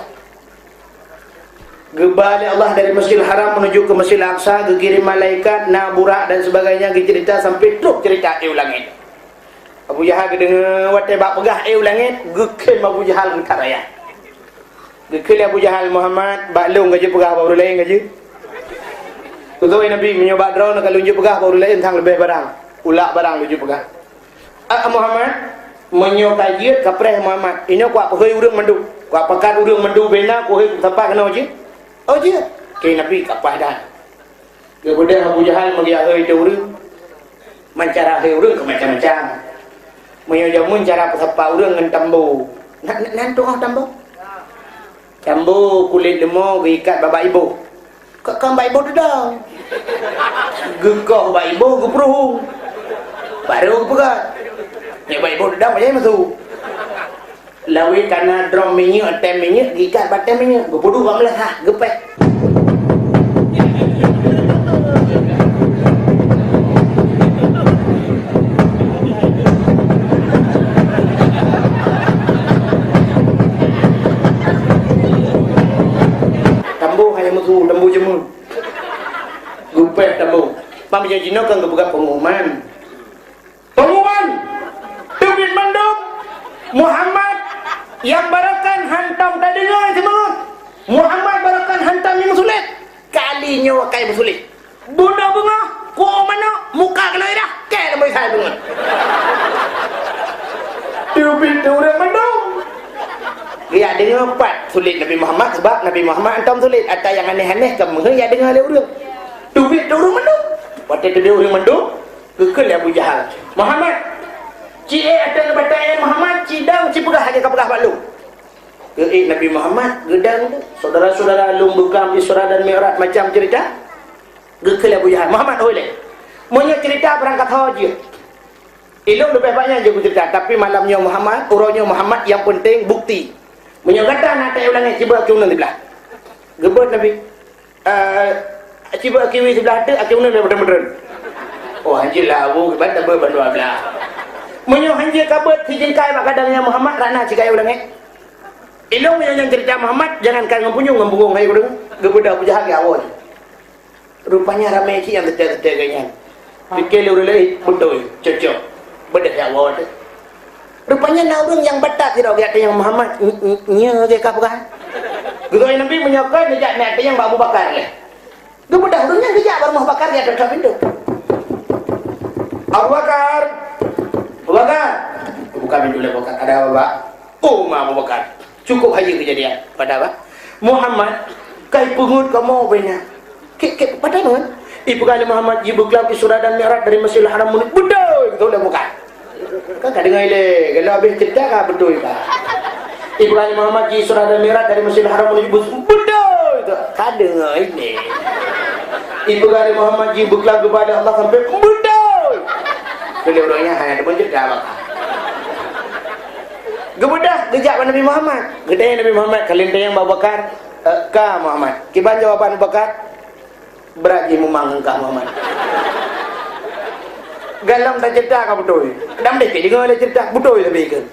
Geuba lé Allah dari Masjidil Haram menuju ke Masjidil Aqsa, geukirém malaikat, na burak dan sebagainya, geucerita sampai trok cerita éh u langét. Abu Jahal geudeungoe watèe bak peugah éh u langét, geukheun Abu Jahal geutaraya. Geukheun lé Abu Jahal, "Muhammad, bak lôn ka jeuet peugah, bak ureueng laén ka jeuet?" Geukheun Nabi, "Meunyoe bak droeneuh ka lôn jeuet peugah, bak ureueng laén sang leubeh barang. Ulak barang lôn jeuet peugah." "Ah, Muhammad, meunyoe ka jeuet, kapreh Muhammad. Inoe kuwak peuhôi ureueng mandum. Kuwak pakat ureueng mandum bena, kuhôi sapa keunoe jeuet." "Oh, jeuet." Kheun Nabi, "Ka paih that." Geubeudôh Abu Jahal meugeuhôi teu ureueng. Man cara hôi ureueng ka macam-macam. Meunyoe jameun cara peusapa ureueng ngon tambo. Na, na, nan tu'oh tambo? Tambo kulét leumo geuikat bak bak iboh. Ka, ka bak iboh teudong. Geukoh bak iboh geupeuruhong. Barô geupeugöt. Nyoe bak iboh teudong, bak jih masôk. Lawét ka na drom minyeuk, tem minyeuk, geuikat bak tem minyeuk, geupeuduek bak meulasah, geupéh. Tambo hana meusu, tambo jameun. Geupéh tambo. Pam jinoe kan geupeugah pengumuman. Pengumuman! Teubiet mandum, Muhammad nyang barokan hantom tadeungoe seumangat. Muhammad barokan hantom nyang meusulet. Kali nyoe ka meusulet. Bunoe beungoh, kuok manok, muka keunoe irah, kèe lam beusa beungoh. Teubiet ureueng mandum. Geujak deungoe pat sulet Nabi Muhammad, sabab Nabi Muhammad hantom sulet. Ata nyang aneh-aneh ka meuheuh jak deungoe lé ureueng. Teubiet ureueng mandum. Watèe teubiet ureueng mandum, geukheun lé Abu Jahal, "Muhammad, ci ék ateueh batèe Muhammad, ci dong, ci peugah lagèe kapeugah bak lôn." Geuék Nabi Muhammad, geudong tu. Syedara-syedara lôn beuklam Isra dan Mi'raj, macam cerita. Geukheun lé Abu Jahal, "Muhammad, hôi lé. Meunyoe cerita barangkasoe jeuet. Ilôn leubeh banyak jeuet kucerita, tapi malam nyoe Muhammad, uroe nyoe Muhammad, nyang peunteng bukti. Meunyoe gata na ateueh u langèt, ci beuet keu uneun siblah." Geubeuet Nabi. Eh, ci beuet kiwi siblah teuk, akhé uneun lé meuteun-meuteun. Oh, hanjeuet lah, Abu, kiban tabeuet bandua blah. Meunyoe hanjeuet kabeuet sijeungkai bak gadang nyan Muhammad, rana ci kayèe u langèt. Ilôn meunyoe nyan cerita Muhammad, jangankan ngon punyueng, ngon bungong hai ureueng, geubeudôh Abu Jahal geuawai. Rupanya ramé cit nyang teutek-teutek geuh nyan. Pike lé ureueng laén, beutôi, cocok. Beudôh jak woe teuh. Rupanya na ureueng nyang batat sidroe geujak tanyong Muhammad, "N-, n-, nyoe lagèe ka peugah?" Geutanyong Nabi, "Meunyoe kon, neujak neutanyong bak Abu Bakar lé." Geubeudôh ureueng nyan geujak bak rumoh Abu Bakar, geujak trok-trok pintoe. "Abu Bakar! Abu Bakar!" Buka pintoe lé Abu Bakar. "Ada apa, Pak?" "Oh, ma Abu Bakar, cukup hayeue keujadian." "Pada apa?" "Muhammad ka ipeungeut kamoe bak inan." "Kèk, kèk, pada ngon?" Ipeugah lé Muhammad jibeuklam Isra dan Mi'raj dari Masjidil Haram menuju, beutôi, beutôi dah bukan. Kan ka deungoe ilée, kalau habéh ceurita ka beutôi ka. Ipeugah lé Muhammad ji Isra dan Mi'raj dari Masjidil Haram menuju Bus-, beutôi tu. Ka deungoe ilée. Ipeugah lé Muhammad jibeuklam geuba lé Allah sampai beutôi. Keu lé ureuëng nyan hana teupeu ceurita maka. Geubeudôh geujak bak Nabi Muhammad. Geutanyong Nabi Muhammad, ka lheueh tanyong bak Abu Bakar, "Eh, ka Muhammad, kiban jawaban Abu Bakar?" Brat jih mumang ngon kah Muhammad. Galom taceurita ka beutôi. Dam deh pih deungoe lé ceurita beutôi leubeh keu.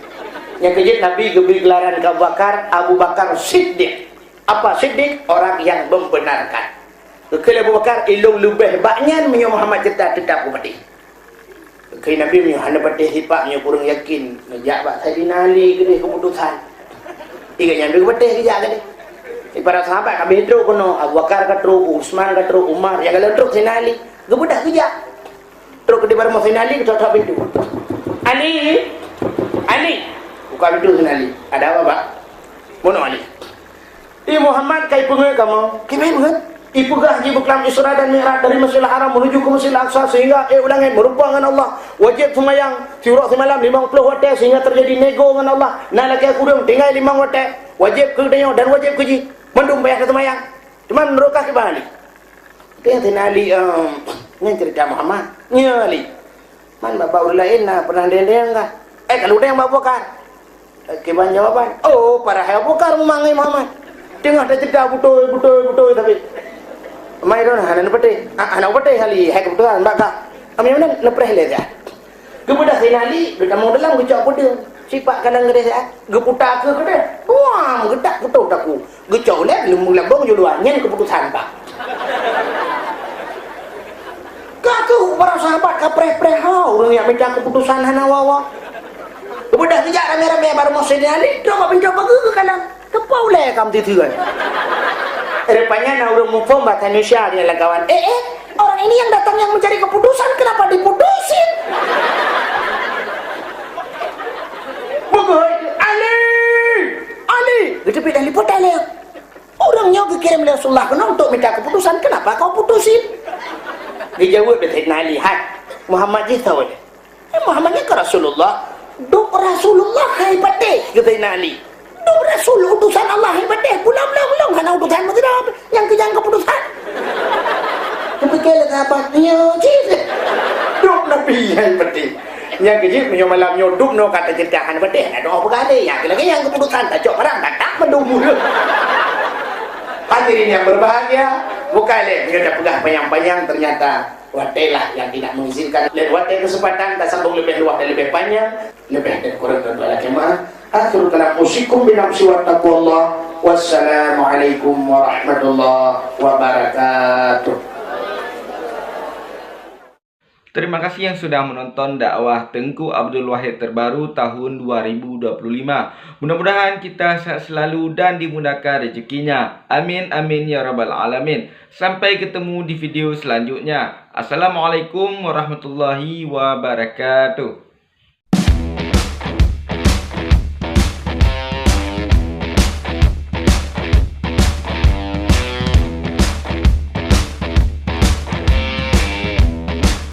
Nyang keujeuet Nabi geubri geularan keu Abu Bakar, Abu Bakar Siddiq. Apa Siddiq? Orang yang membenarkan. Geukheun lé Abu Bakar, ilôn leubeh bak nyan meunyoe Muhammad ceurita teutap kupatéh. Keu Nabi meunyoe hana patéh sipak meunyoe kureueng yakin, neujak bak Saidina Ali keudeh keuputosan. Iga nyan deuh patéh geujak keudeh. Di para sahabat ka habéh trok keunoe, Abu Bakar ka trok, Utsman ka trok, Umar, nyang galom trok Saidina Ali. Geubeudôh geujak. Trok keudeh bak rumoh Saidina Ali, geutok-tok pintoe. "Ali! Ali!" Buka pintoe Saidina Ali. "Ada apa, Pak?" "Bunoe Ali." "Di Muhammad ka ipeungeuet kamoe." "Kiban ipeungeuet?" "Ipeugah jibeuklam Isra dan Mi'raj dari Masjidil Haram menuju ke Masjidil Aqsa sehingga ék u langét meurumpok ngon Allah. Wajéb seumayang siuroe simalam limong ploh watée sehingga teujadi nego ngon Allah. Na lakée kureueng tinggai limong watée. Wajéb keu geutanyoe dan wajéb keu jih. Mandum payah taseumayang. Cuman meunurot kah kiban Ali?" Teuntèe Ali, "Em, nyan ceurita Muhammad." "Nyo Ali." "Man bak ureueng laén na pernah deng-deng kah?" "Eh, ka lheueh deng bak Abu Bakar." "Eh, kiban jawaban?" "Oh, padahai Abu Bakar mumang ngon Muhammad. Teungoh taceurita beutôi, beutôi, beutôi tapi. Mai droeneuh hana neupatéh. Ah, hana neupatéh Ali, hai keubeutôi bak kah." Ami meunan neupreh lé dah. Geubeudôh Saidina Ali, geutamong dalam geucok peudeueng. Sipak kalang geudeh siat, geuputa keu keudeh. Wah, meugeudok putôh takue. Geucok ulèe, leumbung labong juluan, nyan keuputosan, Pak. Ka keuh para sahabat ka preh-preh ha, ureueng nyang mita keuputosan hana wawa. Geubeudôh geujak ramé-ramé bak rumoh Saidina Ali, trok bak pintoe pageue geukalon. Teupeu ulèe ka meuteuteuan. Rupanya na ureueng muphom bahasa Indonesia di lam kawan. "Eh, eh, orang ini yang datang yang mencari keputusan, kenapa diputusin?" Beugöt, "Ali! Ali!" Geuteubiet dan lipot lé. "Ureueng nyoe geukirém lé Rasulullah keunoe untuk minta keputusan, kenapa kau putusin?" Geujaweueb lé Saidina Ali, "Hai, Muhammad jih soe?" "Eh, Muhammad nyan kan Rasulullah." "Dum Rasulullah hai patéh," kheun Saidina Ali. "Dum Rasul utusan Allah hai patéh, pula ulôn-ulôn hana utusan meusidroe nyang keu nyang keuputusan." Teupike lé sahabat nyoe cit. Dum Nabi hai patéh. Nyang keu jeuet meunyoe malam nyoe dum nyoe ka teuceurita hai patéh, na doa peugah lé, nyang keu lagèe nyang keuputusan tacok barang, tatap mandum. Hadirin yang berbahagia, bukai lé meunyoe tapeugah panyang-panyang, ternyata watèe lah nyang tidak mengizinkan. Lain watèe keuseumpatan tasambong leubeh luwah dan leubeh panyang, leubeh dan kurang dan bala kemah. Akhirul kalam, usikum binafsi wa taqwallah. Wassalamualaikum warahmatullahi wabarakatuh. Terima kasih yang sudah menonton dakwah Teungku Abdul Wahid terbaru tahun dua ribu dua puluh lima. Mudah-mudahan kita sehat selalu dan dimudahkan rezekinya. Amin, amin, ya rabbal alamin. Sampai ketemu di video selanjutnya. Assalamualaikum warahmatullahi wabarakatuh.